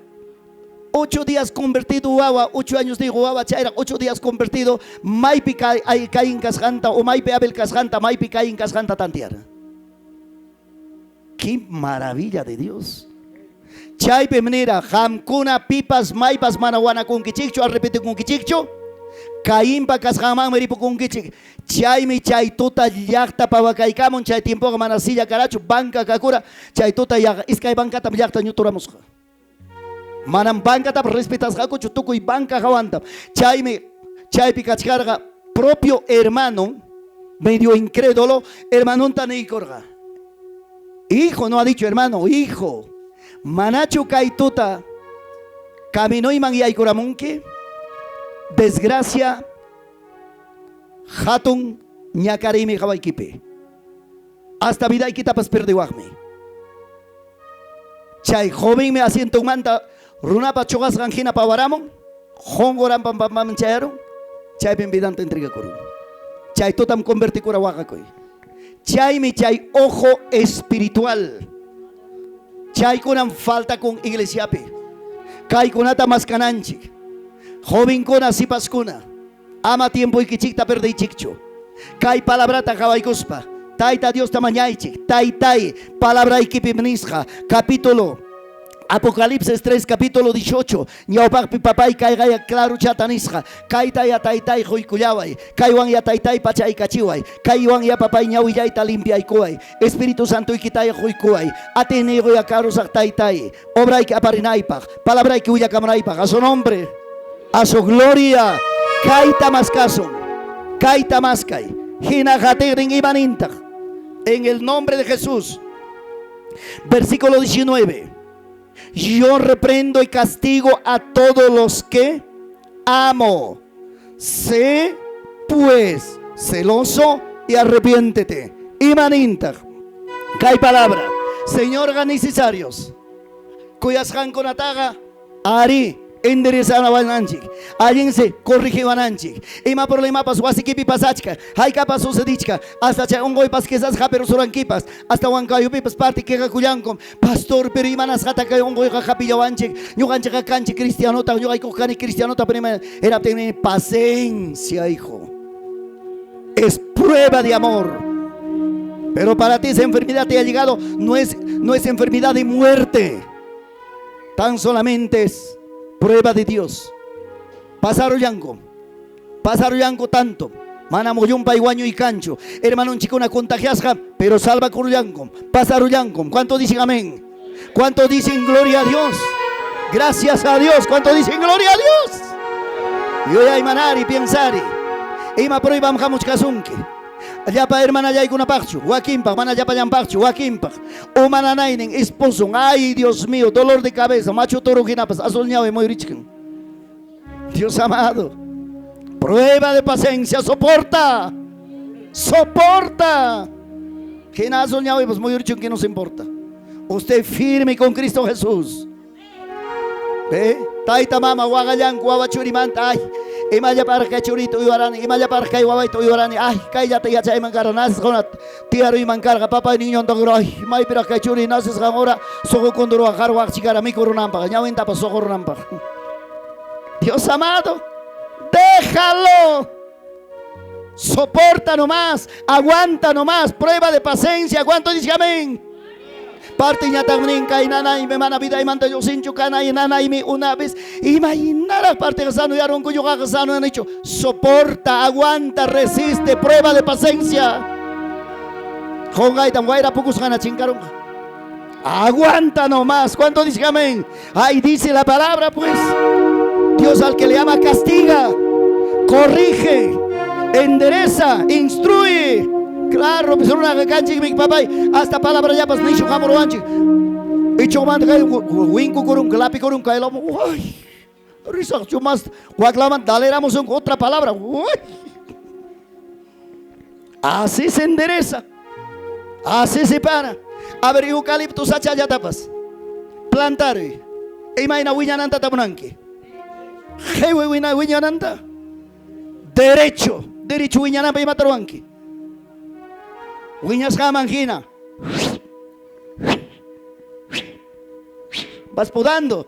8 días convertido wawa, 8 años digo wawa, chayraq 8 días convertido, maypi Caín kasqanta, o maypi Abel kasqanta, maypi Caín kasqanta tantear. ¡Qué maravilla de Dios! Chaypim nira, qamkuna pipas maypas mana wanakunkichikchu, arrepentikunkichikchu, Cainpa kasqanmanmi ripukunkichik. Chaymi chay tuta llaqta pawakaykamun, chay tiempoqa mana silla karachu, banca kakura, chay tuta iskay bancatam llaqta ñuturamusqa. Manam bancatapas respetasqakuchu, tukuy banca hawantam. Chaymi chaypi kachkarqa propio hermano, medio incrédulo, hermanonta niykurqa. Hijo, no ha dicho hermano, hijo, manachu kay tuta caminoyman yaykuramunki, desgracia hatun ñakariymi hawaykipi, hasta vidaykitapas perdiwaqmi. Chay jovenmi asientonmanta runapa chuqasqan hina pawaramun, qunquranpam pampaman chayarun, chaypim vidanta entregakurun. Chay tutam convertikura waqakuy. Chaymi chay ojo espiritual. Chaykunam falta kun iglesiapi. Kaykunata maskananchik. Jovenkuna, sipaskuna, ama tiempoykichikta perdiychikchu. Kay palabrata qawaykuspa, Tayta Diosta mañaychik, Taytay, palabraykipim nisqa, capítulo Apocalipsis 3, capítulo 18, ñawpaqpi papay kayqaya claro chata nisqa, kaytaya taytay quykullaway, kaywan ya taytay pachaykachiway, kaywan ya papay ñawillayta limpiaykuway, Espíritu Santoykitaya quykuway, atiyniyquya karusaq taytay, obrayki aparinaypaq, palabrayki willakamunaypaq, a su nombre, a su gloria, kayta maskasun, kayta maskay, hina qatiqnin imanintaq, en el nombre de Jesús. Versículo 19. Yo reprendo y castigo a todos los que amo. Sé pues celoso y arrepiéntete. Imanintaq. Kay palabra. Señorqa necesarios. Kuyasqankunataqa ari enderezanawananchik, allinsi corrigiwananchik. Ima problemapas wasikipi pasachka, haykapas sucedichka, hasta chay unquypas quizás hapirusurankipas, hasta Huancayupipas parte quejakullankum. Pastor, pero imanasqata kay unquyqa hapillawanchik, ñuqanchikqa kanchik cristianota, ñuqaykuqa kani cristianota, pero hinaptinmi paciencia, hijo. Es prueba de amor. Pero para ti esa enfermedad te ha llegado, no es enfermedad de muerte. Tan solamente es prueba de Dios. Pasarullanku. Pasarullanku tanto. Manam llumpay wañuykanchu. Hermanonchikkuna contagiasqa, pero salvakurullankum. Pasarullankum. ¿Cuánto dicen amén? ¿Cuánto dicen gloria a Dios? Gracias a Dios. ¿Cuánto dicen gloria a Dios? Yuyaymanari, piensari. Ima pruebam hamuchkasunki. Llapa hermanallaykunapaqchu, wakinpaq, mana llapallanpaqchu, wakinpaq. Uma nanaynin, esposon, ay Dios mío, dolor de cabeza, macho toro hinapas, azul ñawi muyurichkan. Dios amado, prueba de paciencia, soporta, soporta. Hina azul ñawipas muyurichun que nos importa. Usted firme con Cristo Jesús. Ve, tayta mama waqallanku wawa churimanta, ay, imallapaqraq kay churita uywarani, imallapaqraq kay wawayta uywarani, ay, kayllata yachayman karqa, nacesqan hora tiyaruyman karqa, papay niñonta ay, maypiraq kay churi nacesqan hora suqu kundurwan qarwaqchikara mikurunanpaq, ñawintapas suqurunanpaq. Dios amado, déjalo. Soporta nomás, aguanta nomás, prueba de paciencia. ¿Cuánto dice amén? Partiñataqmi nin kay nanaymi mana vidaymanta lluqsinchu kanay nanaymi una vez imaynaraq partiqa sanoyarunku ñuqaqa sanoyanichu. Soporta, aguanta, resiste, prueba de paciencia. Qunqaytam wayra pukusqana chinkarunqa. Aguanta nomás. ¿Cuánto dice amén? Ahí dice la palabra, pues. Dios al que le ama castiga, corrige, endereza, instruye. Claro, pues runaqa kanchikmi papay, hasta palabra llapas nishu hamuruwanchik. Ichuqmanta kay winkukurunka, lapikurunka, kay lamu, ay, risaqchu más waklaman daleramos otra palabra. Uy. Así se endereza, así se para. A ver, eucalipto sachallatapas plantaruy. Imayna wiñananta munanki. Qiwi wina wiñananta. Derecho, derecho wiñananpa imata ruwanki. Wiñasqaman hina. Vas podando.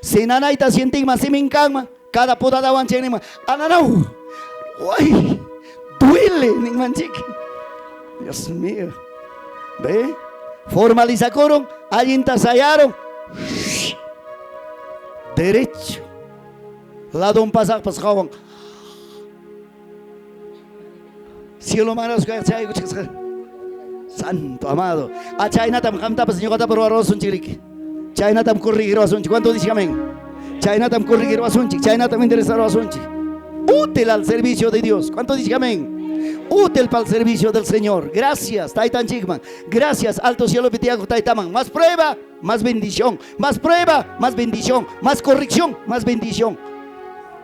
Si nanayta sientinman, siminkanman, cada podadawan chay ananaw. Uy, duele ninmanchik. Dios mío. ¿Ve? Formalizakuron, allinta sayaron. Derecho. Ladon pasaqpas qawan. Cielo manasqa chaykuchkasqa. Santo amado. A chaynatam qamtapas ñuqatapas ruwaruwasunchik. Chaynatam corregiruwasunchik. ¿Cuánto dice amén? Chaynatam corregiruwasunchik. Chaynatam enderezaruwasunchik. Útil al servicio de Dios. ¿Cuánto dice amén? Útil para el servicio del Señor. Gracias, Taytanchikman. Gracias, alto cielo tiyaq Taytaman. Más prueba, más bendición. Más prueba, más bendición. Más corrección, más bendición.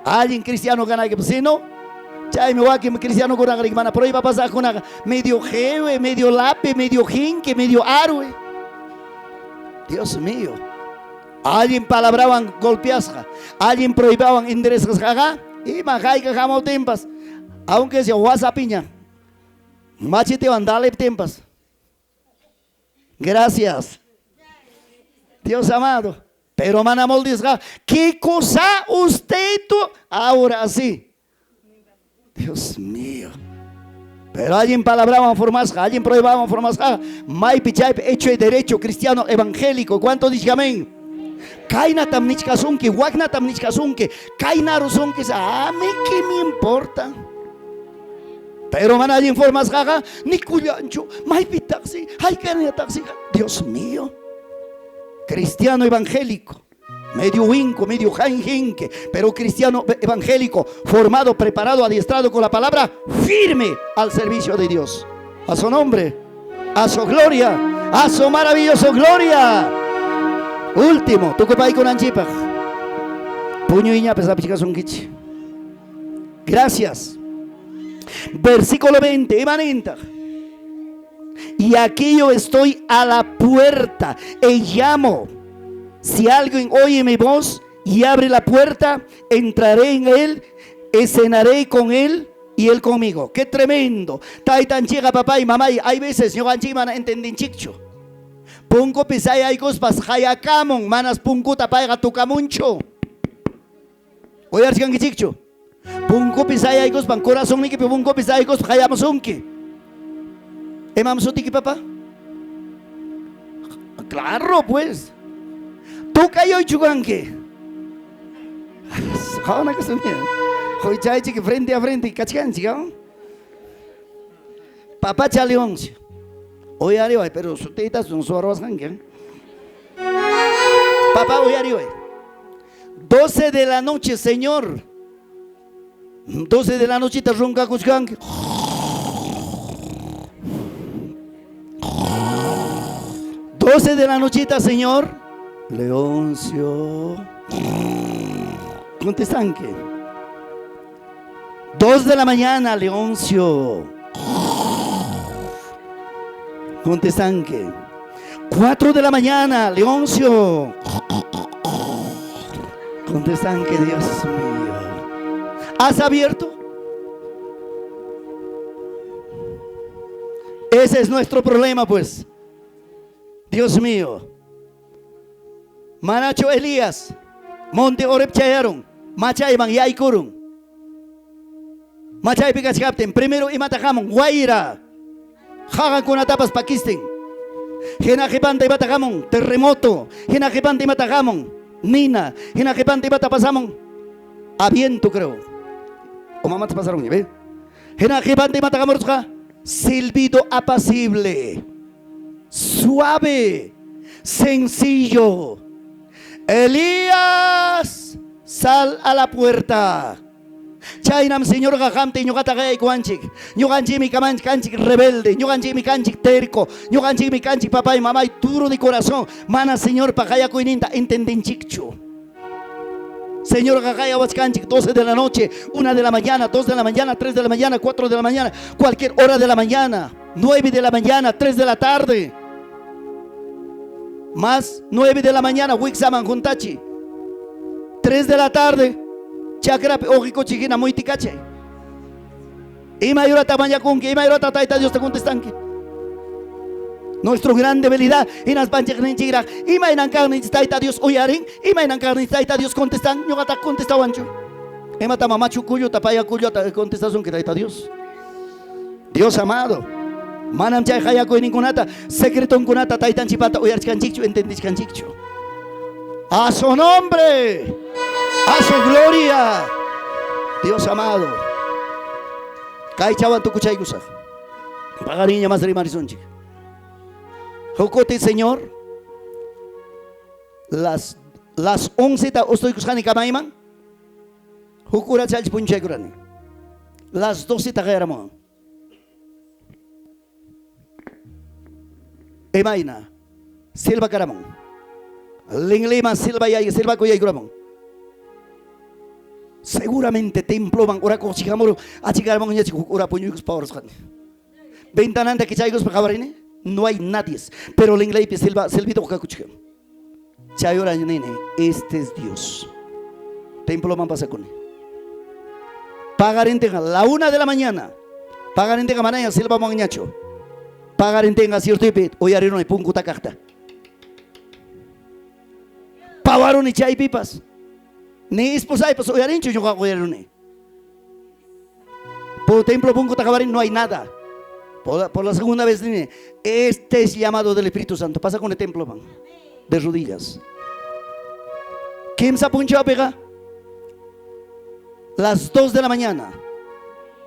Alguien cristiano gana que si no, chaymi wakin cristiano kunaqa mana prueba pasaqkunaqa medio jewe, medio lape, medio jinque, medio arwe. Dios mío. Allin palabrawan golpeasqa, allin pruebawan enderezasqaqa, ima hayka hamuptinpas, aunque sea WhatsAppiña, machetewan daleptinpas. Gracias. Dios amado. Pero mana moldisqa, ¿qué cosa usted tú? Ahora sí. Dios mío. Pero allin palabrawan formasqa, allin pruebawan formasqa, maypi chaypi hecho y derecho cristiano evangélico. ¿Cuánto dice amén? Kaynatam nichkasunki, waknatam nichkasunki, kaynarusunki, a mí qué me importa. Pero mana allin formasqaqa, nikullanchu, maypitaqsi, haykanataqsi. Dios mío. Cristiano evangélico, medio winco, medio jinque, pero cristiano evangélico, formado, preparado, adiestrado con la palabra, firme al servicio de Dios. A su nombre, a su gloria, a su maravilloso gloria. Último, tukupaykunanchikpaq. Puñuyñapas apichikasunkichik. Gracias. Versículo 20, imanintaq. Y aquí yo estoy a la puerta e llamo. Si alguien oye mi voz y abre la puerta, entraré en él, y cenaré con él y él conmigo. Qué tremendo. Taytanchikqa papá y mamá, hay veces ñuqanchik mana entendinchikchu. Punkupi sayaykuspas qayakamun, manas punkuta payqa tukamunchu. Uyarichkankichikchu. Punkupi sayaykuspan corazonnikipi punkupi sayaykuspa qayamusunki. Imam sutiki papá? Claro, pues. Tukayuychu kanki. Chaychiki frente a frente kachkanchik, Papacha Leoncio. Uyariway, pero sutiyta suwaruwasqanki. Papá, uyariway. 12 de la noche, Señor. 12 de la noche te ronkakuchkanki. 12 de la nochita, Señor. Leoncio. Contestanque. 2 de la mañana, Leoncio. Contestanque. 4 de la mañana, Leoncio. Contestanki, Dios mío. ¿Has abierto? Ese es nuestro problema, pues. Dios mío. Manachu Elías, Monte Horeb chayarun, machayman yaykurun. Machaypi kachkaptin, primero imata hamun, wayra. Qaqakunatapas pakistin. Hina qipanta imata hamun, terremoto. Hina qipanta imata hamun, nina. Hina qipanta imata pasamun, a viento creo. O mamata pasaron, ¿ve? Hina qipanta imata hamurusqa, silbido apacible, suave, sencillo. Elías, sal a la puerta. Chaynam Señorqa qamta y ñuqata qayaykuwanchik. Ñuqanchikmi kanchik rebelde, ñuqanchikmi kanchik terco, ñuqanchikmi kanchik papay, mamay duro de corazón. Mana Señorpa qayakuyninta entendinchikchu. Señorqa qayawachkanchik 12 de la noche, 1 de la mañana, 2 de la mañana, 3 de la mañana, 4 de la mañana, cualquier hora de la mañana, 9 de la mañana, 3 de la tarde. Más 9 de la mañana, wiksaman juntachi. 3 de la tarde, chakrapi uqikuchi hina muytikachay. Imay horata mañakunki, imay horata Tayta Dios te contestanki. Nuestro gran debilidad, hinaspanchik ninchikraq, imaynan kaqninchik Tayta Dios uyarin, imaynan kaqninchik Tayta Dios contestan, ñuqata contestawanchu. Imata mamachu kulluta, paya kulluta contestasunki Tayta Dios. Dios amado, manam chay qayakuyninkunata, secretonkunata taytanchikpata uyarichkanchikchu, entendichkanchikchu. A su nombre, a su gloria. Dios amado. Kaychawan tukuchaykusaq. Paqarinña mas rimarisunchik. Hukuti, Señor, las 11 ta ustuykusqani kamayman, huk hora chalchi punchaykurani. Las 12 ta qayaramuwan. Imayna, silba karamun. Lingliman silba yay, silba kuyaykuramon. Seguramente temploman orakuq chikamuru, achikaramon ñachik huk hora puñuykuspa pawarusqani. Ventananta kichaykuspa qawarini, no hay nadie. Pero linglaypi silba, silbido kakuchkan. Chay hora nini, este es Dios. Temploman pasakuni. Paqarintinqa la 1 de la mañana. Paqarintinqa manaña silbamuwan ñachu. Paqarintinqa ciertopi uyariruni punku takaqta. Pawaruni chaypipas. Ni esposaypas uyarinchu ñuqa uyariruni. Por templo punku takawarin no hay nada. Por la segunda vez nini, este es llamado del Espíritu Santo. Pasa con el templo van, de rodillas. Kimsa punchawpiqa, las 2 de la mañana.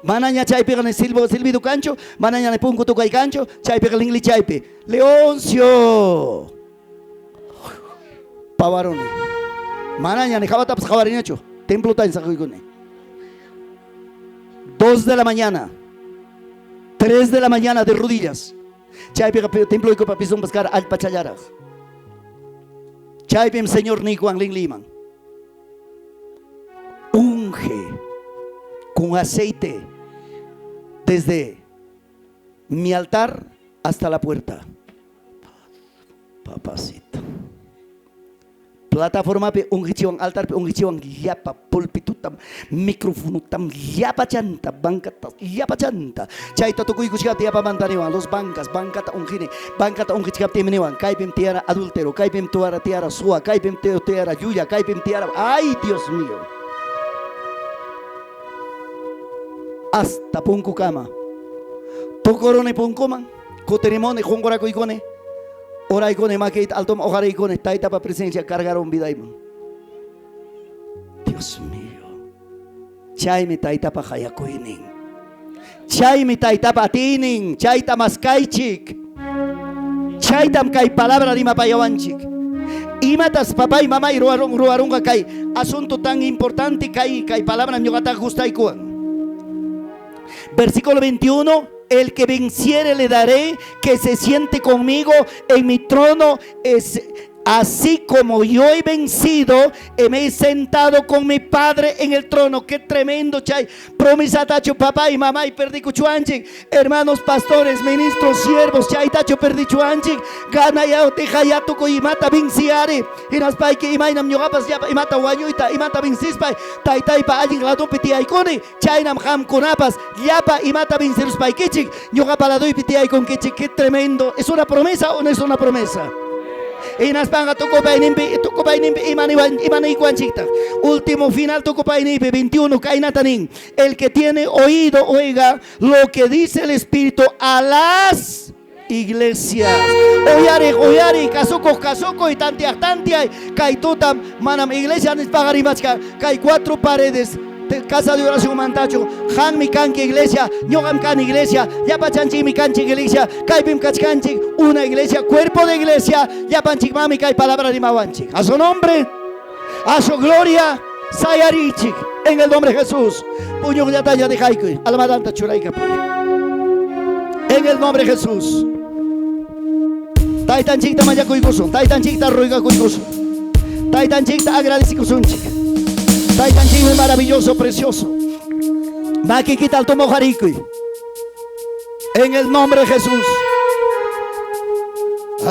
Manaña chaypiqa ni silbo, silbido kanchu, manaña ni punku tukay kanchu, chaypiqa lingli chaypi. Leoncio. Pawaruni. Manaña ni hawatapas qawarinachu. Templo ta insakuykuni. 2 de la mañana. 3 de la mañana de rodillas. Chaypiqa templo ikupa pisumpas kara allpa challaraq. Chaypim Señor nikuwan lingliman. Unge con aceite desde mi altar hasta la puerta. Papacito. Plataformapi ungichiwan, altarpi ungichiwan, llapa pulpitutam, microfonotam, llapa chanta, bancata, llapa chanta. Chayta tukuykuchkapti yapamanta niwan, los bancas, bancata ungini, bancata ungichkaptimi niwan, kaypim tiyara adúltero, kaypim tiyara tiyara suwa, kaypim tiyara llulla, kaypim tiyara, ay Dios mío. Hasta punkukama. Tukuruni punkuman, kutirimuni, qunqurakuykuni, oraykuni, makiyta altoman uqaraykuni, taytapa presencia cargaron vidayman. Dios mío. Chaymi taytapa qayakuynin. Chaymi taytapa atiynin, chayta maskaychik. Chaytam kay palabra rimapayawanchik. Imatas papay mamay ruwarun ruwarunqa kay asunto tan importante kay kay palabra ñuqata gustaykuwan. Versículo 21, el que venciere le daré que se siente conmigo en mi trono, es, Así como yo he vencido y me he sentado con mi Padre en el trono. Qué tremendo, chay. Promesatachu papá y mamá y perdikuchuanchik. Hermanos, pastores, ministros, siervos, chaytachu perdichuanchik. Gana ya deja tukuy imata vinciari. Hinaspayki imaynam ñuqapas llapa imata wañuyta, imata vencispay. Taytaypa allin ladopi tiyaykuni. Chaynam qamkunapas llapa imata venceruspaykichik. Ñuqapa ladoypi tiyaykunkichik. Qué tremendo. ¿Es una promesa o no es una promesa? Hinaspanqa tukupayninpi, tukupayninpi imaniykuanchiktaq. Último final tukupayninpi 21 kaynata nin. El que tiene oído oiga lo que dice el Espíritu a las iglesias. Uyari, uyari, kasukuq, kasukuy, tantiaq, tantiay. Kay tutam manam iglesia nispaqa rimachkan. Kay cuatro paredes casa de oración mantachu. Qammi kanki iglesia, ñuqam kani iglesia, llapachanchikmi kanchik iglesia, kaypim kachkanchik una iglesia, cuerpo de iglesia, llapanchikmanmi kay palabra rimawanchik. A su nombre, a su gloria, sayarichik en el nombre de Jesús. Puñuqllataña dejaykuy, almadanta churaykapuy. En el nombre de Jesús. Taytanchikta mañakuykusun, taytanchikta ruegakuykusun. Taytanchikta agradecikusunchik. Taytanchikmi maravilloso, precioso. Makikita alto hoqarikuy. En el nombre de Jesús.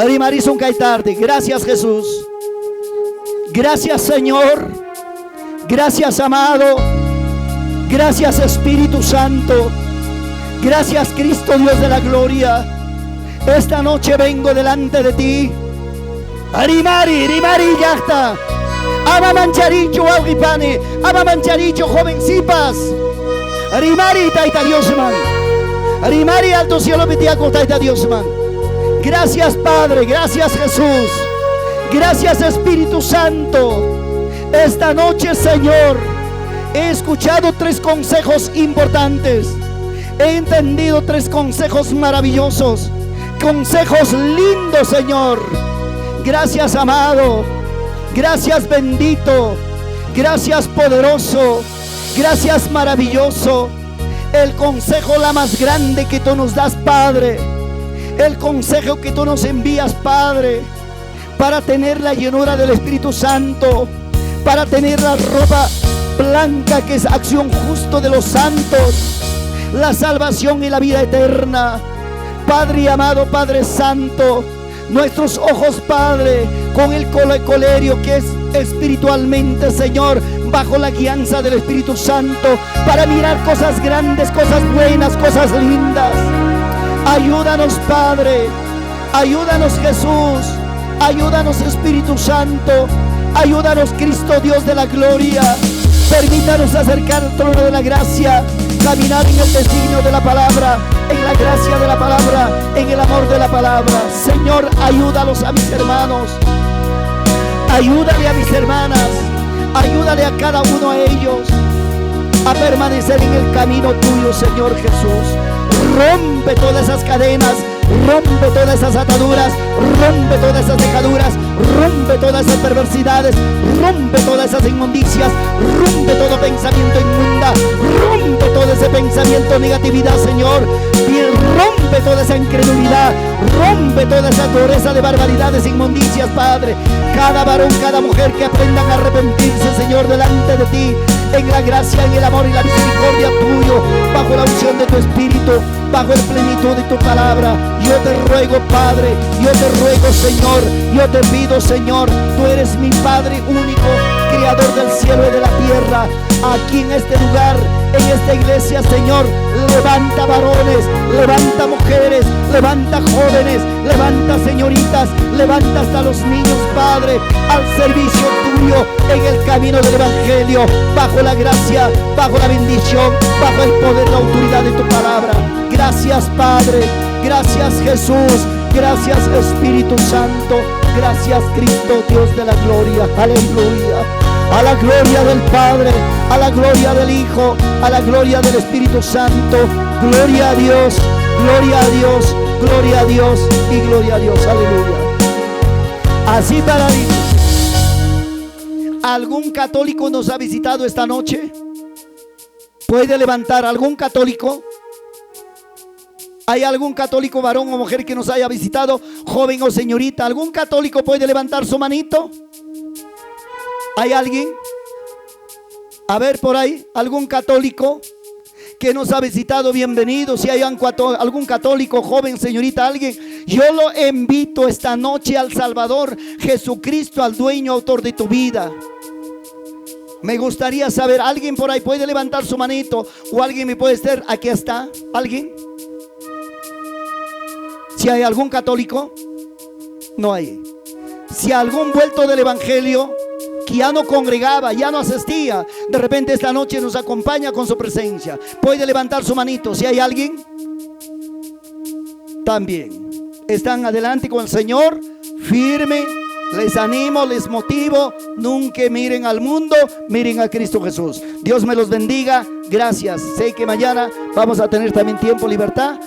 Rimarisun kay tarde. Gracias, Jesús. Gracias, Señor. Gracias, amado. Gracias, Espíritu Santo. Gracias, Cristo, Dios de la gloria. Esta noche vengo delante de ti. Rimari, rimari, llaqta. Ama mancharichu, wawqipani. Ama mancharichu, jovencipas. Rimari, Tayta Diosman. Rimari, alto cielo, tiyako, Tayta Diosman. Gracias, Padre. Gracias, Jesús. Gracias, Espíritu Santo. Esta noche, Señor, he escuchado tres consejos importantes. He entendido tres consejos maravillosos. Consejos lindos, Señor. Gracias, amado. Gracias, bendito. Gracias, poderoso. Gracias, maravilloso. El consejo la más grande que tú nos das, Padre. El consejo que tú nos envías, Padre, para tener la llenura del Espíritu Santo, para tener la ropa blanca que es acción justo de los santos, la salvación y la vida eterna. Padre amado, Padre Santo, nuestros ojos, Padre, con el colerio que es espiritualmente, Señor, bajo la guianza del Espíritu Santo, para mirar cosas grandes, cosas buenas, cosas lindas. Ayúdanos, Padre. Ayúdanos, Jesús. Ayúdanos, Espíritu Santo. Ayúdanos, Cristo, Dios de la gloria. Permítanos acercar al trono de la gracia, caminar en el designio de la palabra, en la gracia de la palabra, en el amor de la palabra. Señor, ayúdalos a mis hermanos. Ayúdale a mis hermanas. Ayúdale a cada uno de ellos a permanecer en el camino tuyo, Señor Jesús. Rompe todas esas cadenas, rompe todas esas ataduras, rompe todas esas dejaduras, rompe todas esas perversidades, rompe todas esas inmundicias, rompe todo pensamiento inmunda, rompe todo ese pensamiento negatividad, Señor. Y rompe toda esa incredulidad, rompe toda esa dureza de barbaridades, inmundicias, Padre. Cada varón, cada mujer que aprendan a arrepentirse, Señor, delante de ti, en la gracia, en el amor y la misericordia tuyo, bajo la unción de tu Espíritu, bajo el plenitud de tu palabra. Yo te ruego, Padre, yo te ruego, Señor, yo te pido, Señor, tú eres mi Padre único, creador del cielo y de la tierra. Aquí en este lugar, en esta iglesia, Señor, levanta varones, levanta mujeres, levanta jóvenes, levanta señoritas, levanta hasta los niños, Padre, al servicio tuyo en el camino del Evangelio, bajo la gracia, bajo la bendición, bajo el poder, la autoridad de tu palabra. Gracias, Padre, gracias, Jesús, gracias, Espíritu Santo, gracias, Cristo, Dios de la gloria. Aleluya. A la gloria del Padre, a la gloria del Hijo, a la gloria del Espíritu Santo. Gloria a Dios, gloria a Dios, gloria a Dios y gloria a Dios. Aleluya. Así para ¿Algún católico nos ha visitado esta noche? ¿Puede levantar algún católico? ¿Hay algún católico varón o mujer que nos haya visitado, joven o señorita? ¿Algún católico puede levantar su manito? ¿Hay alguien? A ver por ahí, algún católico que nos ha visitado, bienvenido. Si hay algún católico, joven, señorita, alguien, yo lo invito esta noche al Salvador Jesucristo, al dueño, autor de tu vida. Me gustaría saber, ¿alguien por ahí puede levantar su manito? ¿O alguien me puede estar? Aquí está, ¿alguien? Si hay algún católico, no hay. Si algún vuelto del Evangelio que ya no congregaba, ya no asistía, de repente esta noche nos acompaña con su presencia, puede levantar su manito. Si hay alguien, también. Están adelante con el Señor, firme. Les animo, les motivo. Nunca miren al mundo, miren a Cristo Jesús. Dios me los bendiga. Gracias. Sé que mañana vamos a tener también tiempo, libertad.